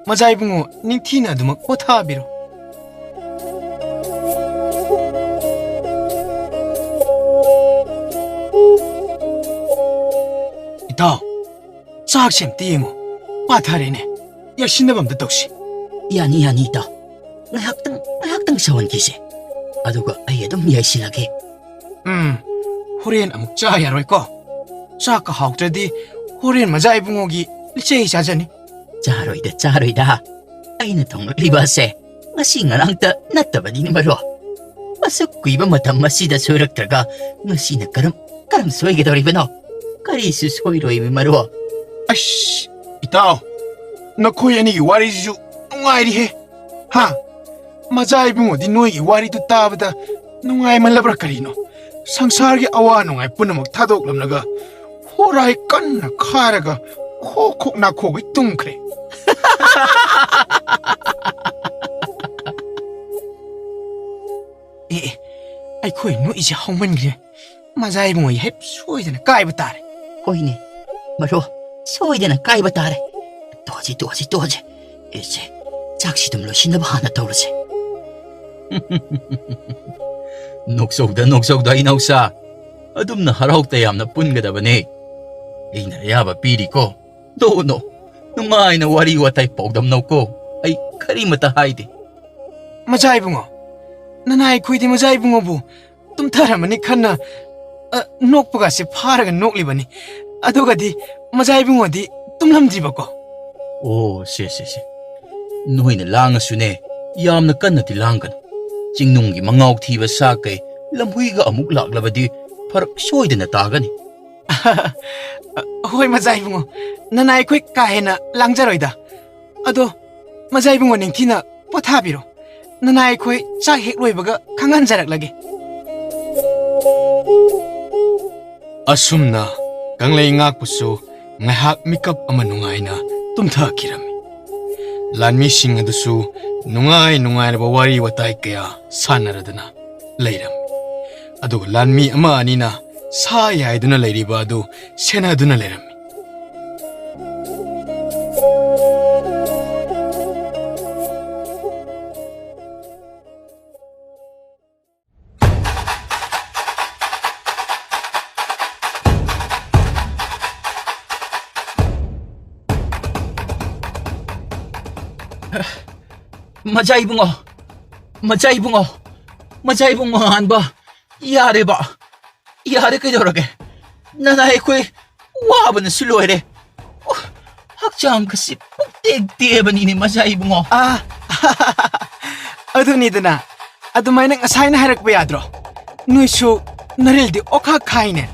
ꯃꯖꯥ ꯏꯕꯨꯡꯉꯣ ꯅꯤꯡꯊꯤꯅ ꯑꯗꯨꯃꯛ ꯄꯣꯊꯥꯕꯤꯔꯣ꯫ ꯏꯇꯥꯎ, ꯆꯥꯛꯁꯦ ꯑꯝꯇ ꯌꯦꯡꯉꯣ꯫ ꯄꯥꯊꯔꯦꯅꯦ꯫ ꯌꯥꯏꯁꯤꯟꯅꯕ ꯑꯝꯇ ꯇꯧꯁꯤ꯫ ꯌꯥꯅꯤ, ꯌꯥꯅꯤ, ꯏꯇꯥꯎ꯫ ꯉꯥꯏꯍꯥꯛꯇꯪ, ꯉꯥꯏꯍꯥꯛꯇꯪ ꯁꯧꯍꯟꯈꯤꯁꯦ꯫ ꯑꯗꯨꯒ ꯑꯩ ꯑꯗꯨꯝ ꯌꯥꯏꯁꯤꯜꯂꯒꯦ꯫ ꯎꯝ, ꯍꯣꯔꯦꯟ ꯑꯃꯨꯛ ꯆꯥ ꯌꯥꯔꯣꯏꯀꯣ꯫ ꯆꯥꯛꯀ ꯍꯥꯎꯇ꯭ꯔꯗꯤ ꯍꯣꯔꯦꯟ ꯃꯖꯥ ꯏꯕꯨꯡꯉꯣꯒꯤ ꯂꯤꯆꯩ ꯆꯥꯖꯅꯤ꯫ ꯆꯥꯔꯣꯏꯗ, ꯆꯥꯔꯣꯏꯗ꯫ ꯑꯩꯅ ꯊꯣꯡꯂꯛꯂꯤꯕ ꯑꯁꯦ ꯉꯁꯤ ꯉꯔꯥꯡꯇ ꯅꯠꯇꯕꯅꯤꯅꯦ ꯃꯔꯨꯞ꯫ ꯑꯁꯨꯛ ꯀꯨꯏꯕ ꯃꯇꯝ ꯑꯁꯤꯗ ꯁꯣꯏꯔꯛꯇ꯭ꯔꯒ ꯉꯁꯤꯅ ꯀꯔꯝ, ꯀꯔꯝ ꯁꯣꯏꯒꯗꯧꯔꯤꯕꯅꯣ? ꯀꯔꯤꯁꯨ ꯁꯣꯏꯔꯣꯏꯃꯤ ꯃꯔꯨꯞ꯫ ꯑꯁ, ꯏꯇꯥꯎ, ꯅꯈꯣꯏ ꯑꯅꯤꯒꯤ ꯋꯥꯔꯤꯁꯤꯁꯨ ꯅꯨꯡꯉꯥꯏꯔꯤꯍꯦ꯫ ꯍꯥ? ꯃꯖꯥ ꯏꯕꯨꯡꯉꯣꯗꯤ ꯅꯣꯏꯒꯤ ꯋꯥꯔꯤꯗꯨ ꯇꯥꯕꯗ ꯅꯨꯡꯉꯥꯏꯃꯜꯂꯕ꯭ꯔꯥ ꯀꯔꯤꯅꯣ? ꯁꯪꯁꯥꯔꯒꯤ ꯑꯋꯥ ꯅꯨꯡꯉꯥꯏ ꯄꯨꯝꯅꯃꯛ ꯊꯥꯗꯣꯛꯂꯝꯂꯒ ꯍꯣꯔꯥꯏ ꯀꯟꯅ ꯈꯥꯔꯒ ꯈꯣꯛ ꯈꯣꯛ ꯅꯥꯈꯣꯛꯈꯩ ꯇꯨꯝꯈ꯭ꯔꯦ꯫ ꯑꯦ, ꯑꯦ, ꯑꯩꯈꯣꯏ ꯅꯣꯛꯏꯁꯦ ꯍꯧꯃꯟꯈ꯭ꯔꯦ꯫ ꯃꯖꯥ ꯏꯕꯨꯡꯉꯣ ꯍꯦꯞ ꯁꯣꯏꯗꯅ ꯀꯥꯏꯕ ꯇꯥꯔꯦ꯫ ꯍꯣꯏꯅꯦ, ꯃꯔꯨꯞ, ꯁꯣꯏꯗꯅ ꯀꯥꯏꯕ ꯇꯥꯔꯦ꯫ ꯇꯣꯛꯑꯁꯤ, ꯇꯣꯛꯑꯁꯤ, ꯇꯣꯛꯑꯁꯤ꯫ ꯑꯦꯁꯦ, ꯆꯥꯛꯁꯤ ꯑꯗꯨꯝ ꯂꯣꯏꯁꯤꯟꯅꯕ ꯍꯥꯟꯅ ꯇꯧꯔꯁꯦ꯫ ꯅꯣꯛꯆꯧꯗ, ꯅꯣꯛꯆꯧꯗ, ꯏꯅꯥꯎꯆꯥ꯫ ꯑꯗꯨꯝꯅ ꯍꯔꯥꯎ ꯇꯌꯥꯝꯅ ꯄꯨꯟꯒꯗꯕꯅꯦ꯫ ꯑꯩꯅ ꯑꯌꯥꯕ ꯄꯤꯔꯤꯀꯣ꯫ ꯅꯣꯛꯎ, ꯅꯣꯛꯎ꯫ ꯅꯨꯡꯉꯥꯏꯅ ꯋꯥꯔꯤ ꯋꯥꯇꯥꯏ ꯄꯥꯎꯗꯝꯅꯧꯀꯣ꯫ ꯑꯩ ꯀꯔꯤꯃꯇ ꯍꯥꯏꯗꯦ꯫ ꯃꯖꯥ ꯏꯕꯨꯡꯉꯣ, ꯅꯅꯥꯏ ꯑꯩꯈꯣꯏꯗꯤ ꯃꯖꯥ ꯏꯕꯨꯡꯉꯣꯕꯨ ꯇꯨꯝꯊꯔꯝꯃꯅꯤ ꯈꯟꯅ, ꯑ, ꯅꯣꯛꯄꯒꯁꯦ ꯐꯥꯔꯒ ꯅꯣꯛꯂꯤꯕꯅꯤ꯫ ꯑꯗꯨꯒꯗꯤ ꯃꯖꯥ ꯏꯕꯨꯡꯉꯣꯗꯤ ꯇꯨꯝꯂꯝꯗ꯭ꯔꯤꯕꯀꯣ? ꯑꯣ, ꯁꯦ, ꯁꯦ, ꯁꯦ꯫ ꯅꯣꯏꯅ ꯂꯥꯡꯉꯁꯨꯅꯦ, ꯌꯥꯝꯅ ꯀꯟꯅꯗꯤ ꯂꯥꯡꯒꯅꯨ꯫ ꯆꯤꯡꯅꯨꯡꯒꯤ ꯃꯉꯥꯎ ꯊꯤꯕ ꯁꯥ ꯀꯩ ꯂꯝꯍꯨꯏꯒ ꯑꯃꯨꯛ ꯂꯥꯛꯂꯕꯗꯤ ꯐꯔꯛ ꯁꯣꯏꯗꯅ ꯇꯥꯒꯅꯤ꯫ ꯍꯣꯏ, ꯃꯖꯥ ꯏꯕꯨꯡꯉꯣ, ꯅꯅꯥꯏ ꯑꯩꯈꯣꯏ ꯀꯥ ꯍꯦꯟꯅ ꯂꯥꯡꯖꯔꯣꯏꯗ꯫ ꯑꯗꯣ, ꯃꯖꯥ ꯏꯕꯨꯡꯉꯣ ꯅꯤꯡꯊꯤꯅ ꯄꯣꯊꯥꯕꯤꯔꯣ꯫ ꯅꯅꯥꯏ ꯑꯩꯈꯣꯏ ꯆꯥꯛ ꯍꯦꯛ ꯂꯣꯏꯕꯒ ꯈꯪꯍꯟꯖꯔꯛꯂꯒꯦ꯫ ꯑꯁꯨꯝꯅ ꯀꯪꯂꯩ ꯉꯥꯛꯄꯁꯨ ꯉꯥꯏꯍꯥꯛ ꯃꯤꯀꯞ ꯑꯃ ꯅꯨꯡꯉꯥꯏꯅ ꯇꯨꯝꯊꯈꯤꯔꯝꯃꯤ꯫ ꯂꯥꯟꯃꯤꯁꯤꯡ ꯑꯗꯨꯁꯨ ꯅꯨꯡꯉꯥꯏ ꯅꯨꯡꯉꯥꯏꯔꯕ ꯋꯥꯔꯤ ꯋꯥꯇꯥꯏ ꯀꯌꯥ ꯁꯥꯟꯅꯔꯗꯨꯅ ꯂꯩꯔꯝꯃꯤ꯫ ꯑꯗꯨꯒ ꯂꯥꯟꯃꯤ ꯑꯃ ꯑꯅꯤꯅ ꯁꯥ ꯌꯥꯏꯗꯨꯅ ꯂꯩꯔꯤꯕ ꯑꯗꯨ ꯁꯦꯟꯅꯗꯨꯅ ꯂꯩꯔꯝꯃꯤ꯫ ꯃꯆꯥ ꯏꯕꯨꯡꯉꯣ, ꯃꯆꯥ ꯏꯕꯨꯡꯉꯣ, ꯃꯆꯥ ꯏꯕꯨꯡꯉꯣ ꯃꯉꯥꯟꯕ, ꯌꯥꯔꯦꯕ, ꯌꯥꯔꯦ, ꯀꯩꯗꯧꯔꯒꯦ? ꯅꯅꯥꯏ ꯑꯩꯈꯣꯏ ꯋꯥꯕꯅꯁꯨ ꯂꯣꯏꯔꯦ꯫ ꯑꯣ, ꯍꯛꯆꯥꯡꯒꯁꯤ ꯄꯨꯛꯇꯦꯛ ꯇꯦꯛꯑꯕꯅꯤꯅꯦ, ꯃꯆꯥ ꯏꯕꯨꯡꯉꯣ꯫ ꯑꯥ, ꯑꯗꯨꯅꯤꯗꯅ, ꯑꯗꯨꯃꯥꯏꯅ ꯉꯁꯥꯏꯅ ꯍꯥꯏꯔꯛꯄ ꯌꯥꯗ꯭ꯔꯣ? ꯅꯣꯏꯁꯨ ꯅꯔꯤꯜꯗꯤ ꯑꯣꯈꯥꯛ ꯈꯥꯏꯅꯦ꯫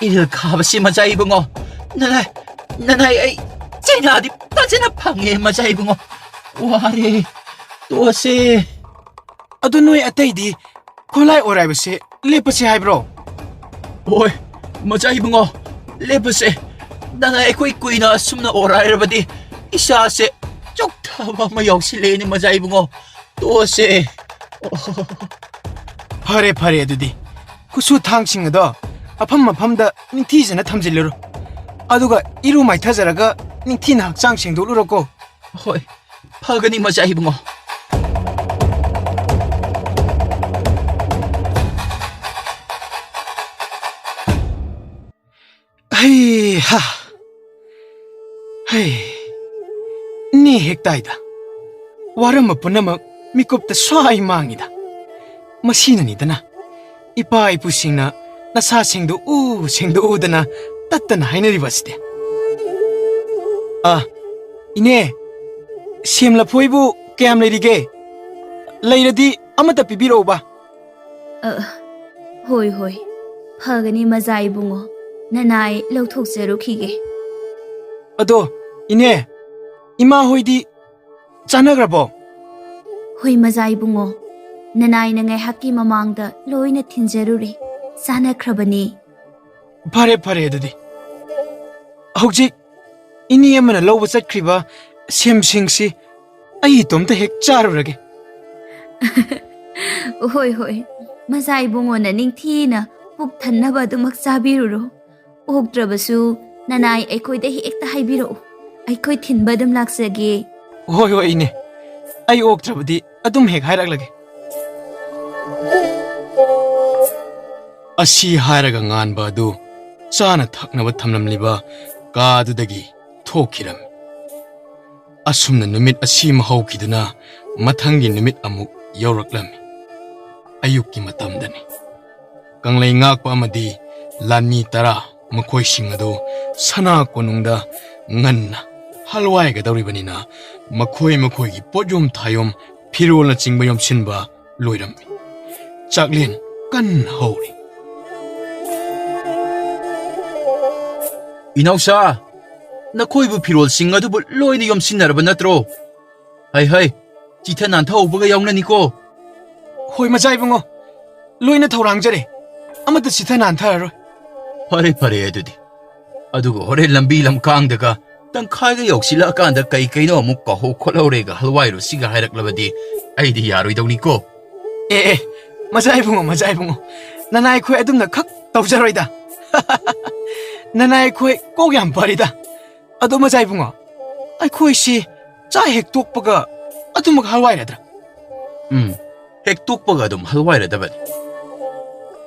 ꯏꯔꯤꯜ ꯈꯥꯕꯁꯤ, ꯃꯆꯥ ꯏꯕꯨꯡꯉꯣ, ꯅꯅꯥꯏ, ꯅꯅꯥꯏ ꯑꯩ ꯆꯩꯅꯥꯗꯤ ꯐꯖꯅ ꯐꯪꯉꯦ, ꯃꯆꯥ ꯏꯕꯨꯡꯉꯣ꯫ ꯋꯥꯔꯦ, ꯇꯣꯛꯑꯁꯦ꯫ ꯑꯗꯨ ꯅꯣꯏ ꯑꯇꯩꯗꯤ ꯈꯣꯂꯥꯏ ꯑꯣꯔꯥꯏꯕꯁꯦ ꯂꯦꯞꯄꯁꯦ ꯍꯥꯏꯕ꯭ꯔꯣ? ꯍꯣꯏ, ꯃꯆꯥ ꯏꯕꯨꯡꯉꯣ, ꯂꯦꯞꯄꯁꯦ꯫ ꯅꯅꯥꯏ ꯑꯩꯈꯣꯏ ꯀꯨꯏꯅ ꯑꯁꯨꯝꯅ ꯑꯣꯔꯥꯏꯔꯕꯗꯤ ꯏꯁꯥꯁꯦ ꯆꯣꯛꯊꯕ ꯑꯃ ꯌꯥꯎꯁꯤꯜꯂꯛꯑꯦꯅꯦ, ꯃꯆꯥ ꯏꯕꯨꯡꯉꯣ꯫ ꯇꯣꯛꯑꯁꯦ꯫ ꯐꯔꯦ, ꯐꯔꯦ, ꯑꯗꯨꯗꯤ ꯈꯨꯠꯁꯨ ꯊꯥꯡꯁꯤꯡ ꯑꯗꯣ ꯃꯐꯝ ꯃꯐꯝꯗ ꯅꯤꯡꯊꯤꯖꯅ ꯊꯝꯖꯤꯜꯂꯨꯔꯣ꯫ ꯑꯗꯨꯒ ꯏꯔꯨ ꯃꯥꯏꯊꯖꯔꯒ ꯅꯤꯡꯊꯤꯅ ꯍꯛꯆꯥꯡ ꯁꯦꯡꯗꯣꯛꯂꯨꯔꯣꯀꯣ꯫ ꯍꯣꯏ, ꯐꯒꯅꯤ, ꯃꯆꯥ ꯏꯕꯨꯡꯉꯣ꯫ ꯍꯩ ꯍꯥ꯫ ꯍꯩ꯫ ꯅꯦ ꯍꯦꯛ ꯇꯥꯏꯗ꯫ ꯋꯥꯔꯝꯕ ꯄꯨꯝꯅꯃꯛ ꯃꯤꯀꯨꯞꯇ ꯁ꯭ꯋꯥꯏ ꯃꯥꯡꯉꯤꯗ꯫ ꯃꯁꯤꯅꯅꯤꯗꯅ ꯏꯄꯥ ꯏꯄꯨꯁꯤꯡꯅ "ꯅꯁꯥ ꯁꯦꯡꯗꯣꯛꯎ, ꯁꯦꯡꯗꯣꯛꯎꯗꯅ" ꯇꯠꯇꯅ ꯍꯥꯏꯅꯔꯤꯕ ꯑꯁꯤꯗꯤ꯫ ꯑ, ꯏꯅꯦ, ꯁꯦꯝ ꯂꯐꯣꯏꯕꯨ ꯀꯌꯥꯝ ꯂꯩꯔꯤꯒꯦ? ꯂꯩꯔꯗꯤ ꯑꯃꯠꯇ ꯄꯤꯕꯤꯔꯛꯎꯕ꯫ ꯑ, ꯍꯣꯏ, ꯍꯣꯏ꯫ ꯐꯒꯅꯤ, ꯃꯖꯥ ꯏꯕꯨꯡꯉꯣ꯫ ꯅꯅꯥꯏ ꯂꯧꯊꯣꯛꯆꯔꯨꯈꯤꯒꯦ꯫ ꯑꯗꯣ, ꯏꯅꯦ, ꯏꯃꯥ ꯍꯣꯏꯗꯤ ꯆꯥꯟꯅꯈ꯭ꯔꯕꯣ? ꯍꯣꯏ, ꯃꯖꯥ ꯏꯕꯨꯡꯉꯣ꯫ ꯅꯅꯥꯏꯅ ꯉꯥꯏꯍꯥꯛꯀꯤ ꯃꯃꯥꯡꯗ ꯂꯣꯏꯅ ꯊꯤꯟꯖꯔꯨꯔꯦ꯫ ꯆꯥꯟꯅꯈ꯭ꯔꯕꯅꯤ꯫ ꯐꯔꯦ, ꯐꯔꯦ ꯑꯗꯨꯗꯤ꯫ ꯍꯧꯖꯤꯛ ꯏꯅꯦ ꯑꯃꯅ ꯂꯧꯕ ꯆꯠꯈ꯭ꯔꯤꯕ ꯁꯦꯝꯁꯤꯡꯁꯤ ꯑꯩ ꯏꯇꯣꯝꯇ ꯍꯦꯛ ꯆꯥꯔꯨꯔꯒꯦ꯫ ꯍꯣꯏ, ꯍꯣꯏ, ꯃꯆꯥ ꯏꯕꯨꯡꯉꯣꯅ ꯅꯤꯡꯊꯤꯅ ꯄꯨꯛ ꯊꯟꯅꯕ ꯑꯗꯨꯃꯛ ꯆꯥꯕꯤꯔꯨꯔꯣ꯫ ꯑꯣꯛꯇ꯭ꯔꯕꯁꯨ ꯅꯅꯥꯏ ꯑꯩꯈꯣꯏꯗ ꯍꯦꯛꯇ ꯍꯥꯏꯕꯤꯔꯛꯎ, ꯑꯩꯈꯣꯏ ꯊꯤꯟꯕ ꯑꯗꯨꯝ ꯂꯥꯛꯆꯒꯦ꯫ ꯍꯣꯏ, ꯍꯣꯏ, ꯏꯅꯦ, ꯑꯩ ꯑꯣꯛꯇ꯭ꯔꯕꯗꯤ ꯑꯗꯨꯝ ꯍꯦꯛ ꯍꯥꯏꯔꯛꯂꯒꯦ꯫ ꯑꯁꯤ ꯍꯥꯏꯔꯒ ꯉꯥꯟꯕ ꯑꯗꯨ ꯆꯥꯅ ꯊꯛꯅꯕ ꯊꯝꯂꯝꯂꯤꯕ ꯀꯥꯗꯨꯗꯒꯤ ꯊꯣꯛꯈꯤꯔꯝꯃꯤ꯫ ꯑꯁꯨꯝꯅ ꯅꯨꯃꯤꯠ ꯑꯁꯤꯃ ꯍꯧꯈꯤꯗꯨꯅ ꯃꯊꯪꯒꯤ ꯅꯨꯃꯤꯠ ꯑꯃꯨꯛ ꯌꯧꯔꯛꯂꯝꯃꯤ꯫ ꯑꯌꯨꯛꯀꯤ ꯃꯇꯝꯗꯅꯤ꯫ ꯀꯪꯂꯩ ꯉꯥꯛꯄ ꯑꯃꯗꯤ ꯂꯥꯟꯃꯤ ꯇꯔꯥ, ꯃꯈꯣꯏꯁꯤꯡ ꯑꯗꯨ ꯁꯅꯥ ꯀꯣꯅꯨꯡꯗ ꯉꯟꯅ ꯍꯜꯋꯥꯏꯒꯗꯧꯔꯤꯕꯅꯤꯅ, ꯃꯈꯣꯏ ꯃꯈꯣꯏꯒꯤ ꯄꯣꯠꯌꯣꯝ ꯊꯥꯌꯣꯝ, ꯐꯤꯔꯣꯜꯅꯆꯤꯡꯕ ꯌꯣꯝꯁꯤꯟꯕ ꯂꯣꯏꯔꯝꯃꯤ꯫ ꯆꯥꯛꯂꯦꯟ ꯀꯟꯅ ꯍꯧꯔꯤ꯫ "ꯏꯅꯥꯎꯁꯥ, ꯅꯈꯣꯏꯕꯨ ꯐꯤꯔꯣꯜꯁꯤꯡ ꯑꯗꯨꯕꯨ ꯂꯣꯏꯅ ꯌꯣꯝꯁꯤꯟꯅꯔꯕ ꯅꯠꯇ꯭ꯔꯣ? ꯍꯩ, ꯍꯩ, ꯆꯤꯊ ꯅꯥꯟꯊꯍꯧꯕꯒ ꯌꯥꯎꯅꯅꯤꯀꯣ꯫" "ꯍꯣꯏ, ꯃꯆꯥ ꯏꯕꯨꯡꯉꯣ, ꯂꯣꯏꯅ ꯊꯧꯔꯥꯡꯖꯔꯦ, ꯑꯃꯠꯇ ꯆꯤꯊ ꯅꯥꯟꯊꯔꯔꯣꯏ꯫" "ꯐꯔꯦ, ꯐꯔꯦ ꯑꯗꯨꯗꯤ꯫ ꯑꯗꯨꯒ ꯍꯣꯔꯦꯟ ꯂꯝꯕꯤ ꯂꯝꯈꯥꯡꯗꯒ ꯇꯪꯈꯥꯏꯒ ꯌꯧꯁꯤꯜꯂꯛꯑꯀꯥꯟꯗ ꯀꯩ ꯀꯩꯅꯣ ꯑꯃꯨꯛ ꯀꯥꯎꯍꯧ ꯈꯣꯠꯍꯧꯔꯦꯒ ꯍꯜꯋꯥꯏꯔꯣ ꯁꯤꯒ ꯍꯥꯏꯔꯛꯂꯕꯗꯤ ꯑꯩꯗꯤ ꯌꯥꯔꯣꯏꯗꯧꯅꯤꯀꯣ꯫" "ꯑꯦ, ꯑꯦ, ꯃꯆꯥ ꯏꯕꯨꯡꯉꯣ, ꯃꯆꯥ ꯏꯕꯨꯡꯉꯣ, ꯅꯅꯥꯏ ꯑꯩꯈꯣꯏ ꯑꯗꯨꯝꯅ ꯈꯛ ꯇꯧꯖꯔꯣꯏꯗ꯫ ꯅꯅꯥꯏ ꯑꯩꯈꯣꯏ ꯀꯣꯛ ꯌꯥꯝ ꯐꯔꯤꯗ꯫ ꯑꯗꯣ ꯃꯆꯥ ꯏꯕꯨꯡꯉꯣ, ꯑꯩꯈꯣꯏꯁꯤ ꯆꯥꯛ ꯍꯦꯛ ꯇꯣꯛꯄꯒ ꯑꯗꯨꯃꯛ ꯍꯜꯋꯥꯏꯔꯗ꯭ꯔꯥ?" "ꯎꯝ, ꯍꯦꯛ ꯇꯣꯛꯄꯒ ꯑꯗꯨꯝ ꯍꯜꯋꯥꯏꯔꯗꯕꯅꯤ꯫"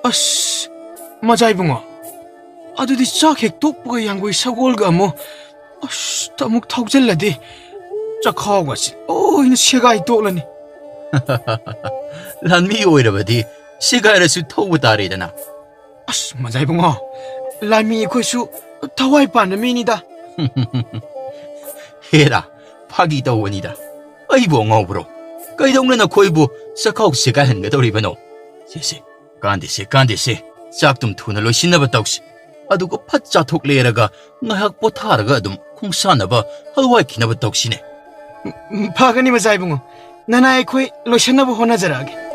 "ꯑꯁ, ꯃꯆꯥ ꯏꯕꯨꯡꯉꯣ, ꯑꯗꯨꯗꯤ ꯆꯥꯛ ꯍꯦꯛ ꯇꯣꯛꯄꯒ ꯌꯥꯡꯒꯣꯏ ꯁꯒꯣꯜꯒ ꯑꯃꯨꯛ, ꯑꯁ, ꯑꯃꯨꯛ ꯊꯧꯖꯤꯜꯂꯗꯤ ꯆꯈꯥꯎꯒꯁꯤ ꯂꯣꯏꯅ ꯁꯦꯒꯥꯏ ꯇꯣꯛꯂꯅꯤ꯫" "ꯂꯥꯟꯃꯤ ꯑꯣꯏꯔꯕꯗꯤ ꯁꯦꯒꯥꯏꯔꯁꯨ ꯊꯧꯕ ꯇꯥꯔꯦꯗꯅ꯫" "ꯑꯁ, ꯃꯖꯥ ꯏꯕꯨꯡꯉꯣ, ꯂꯥꯟꯃꯤ ꯑꯩꯈꯣꯏꯁꯨ ꯊꯋꯥꯏ ꯄꯥꯟꯕ ꯃꯤꯅꯤꯗ꯫" "ꯍꯦꯔꯥ, ꯐꯥꯒꯤ ꯇꯧꯕꯅꯤꯗ꯫ ꯑꯩꯕꯨ ꯑꯉꯥꯎꯕ꯭ꯔꯣ? ꯀꯩꯗꯧꯅ ꯅꯈꯣꯏꯕꯨ ꯆꯈꯥꯎ ꯁꯦꯒꯥꯏꯍꯟꯒꯗꯧꯔꯤꯕꯅꯣ? ꯁꯦ, ꯁꯦ, ꯀꯥꯟꯗꯦꯁꯦ, ꯀꯥꯟꯗꯦꯁꯦ꯫ ꯆꯥꯛꯇꯨꯝ ꯊꯨꯅ ꯂꯣꯏꯁꯤꯟꯅꯕ ꯇꯧꯁꯤ꯫ ꯑꯗꯨꯒ ꯐꯠ ꯆꯥꯊꯣꯛ ꯂꯩꯔꯒ ꯉꯥꯏꯍꯥꯛ ꯄꯣꯊꯥꯔꯒ ꯑꯗꯨꯝ ꯈꯣꯡꯁꯥꯟꯅꯕ ꯍꯜꯋꯥꯏꯈꯤꯅꯕ ꯇꯧꯁꯤꯅꯦ꯫" "ꯎꯝ, ꯎꯝ, ꯐꯒꯅꯤ ꯃꯖꯥ ꯏꯕꯨꯡꯉꯣ꯫ ꯅꯅꯥꯏ ꯑꯩꯈꯣꯏ ꯂꯣꯏꯁꯤꯟꯅꯕ ꯍꯣꯠꯅꯖꯔꯛꯑꯒꯦ꯫"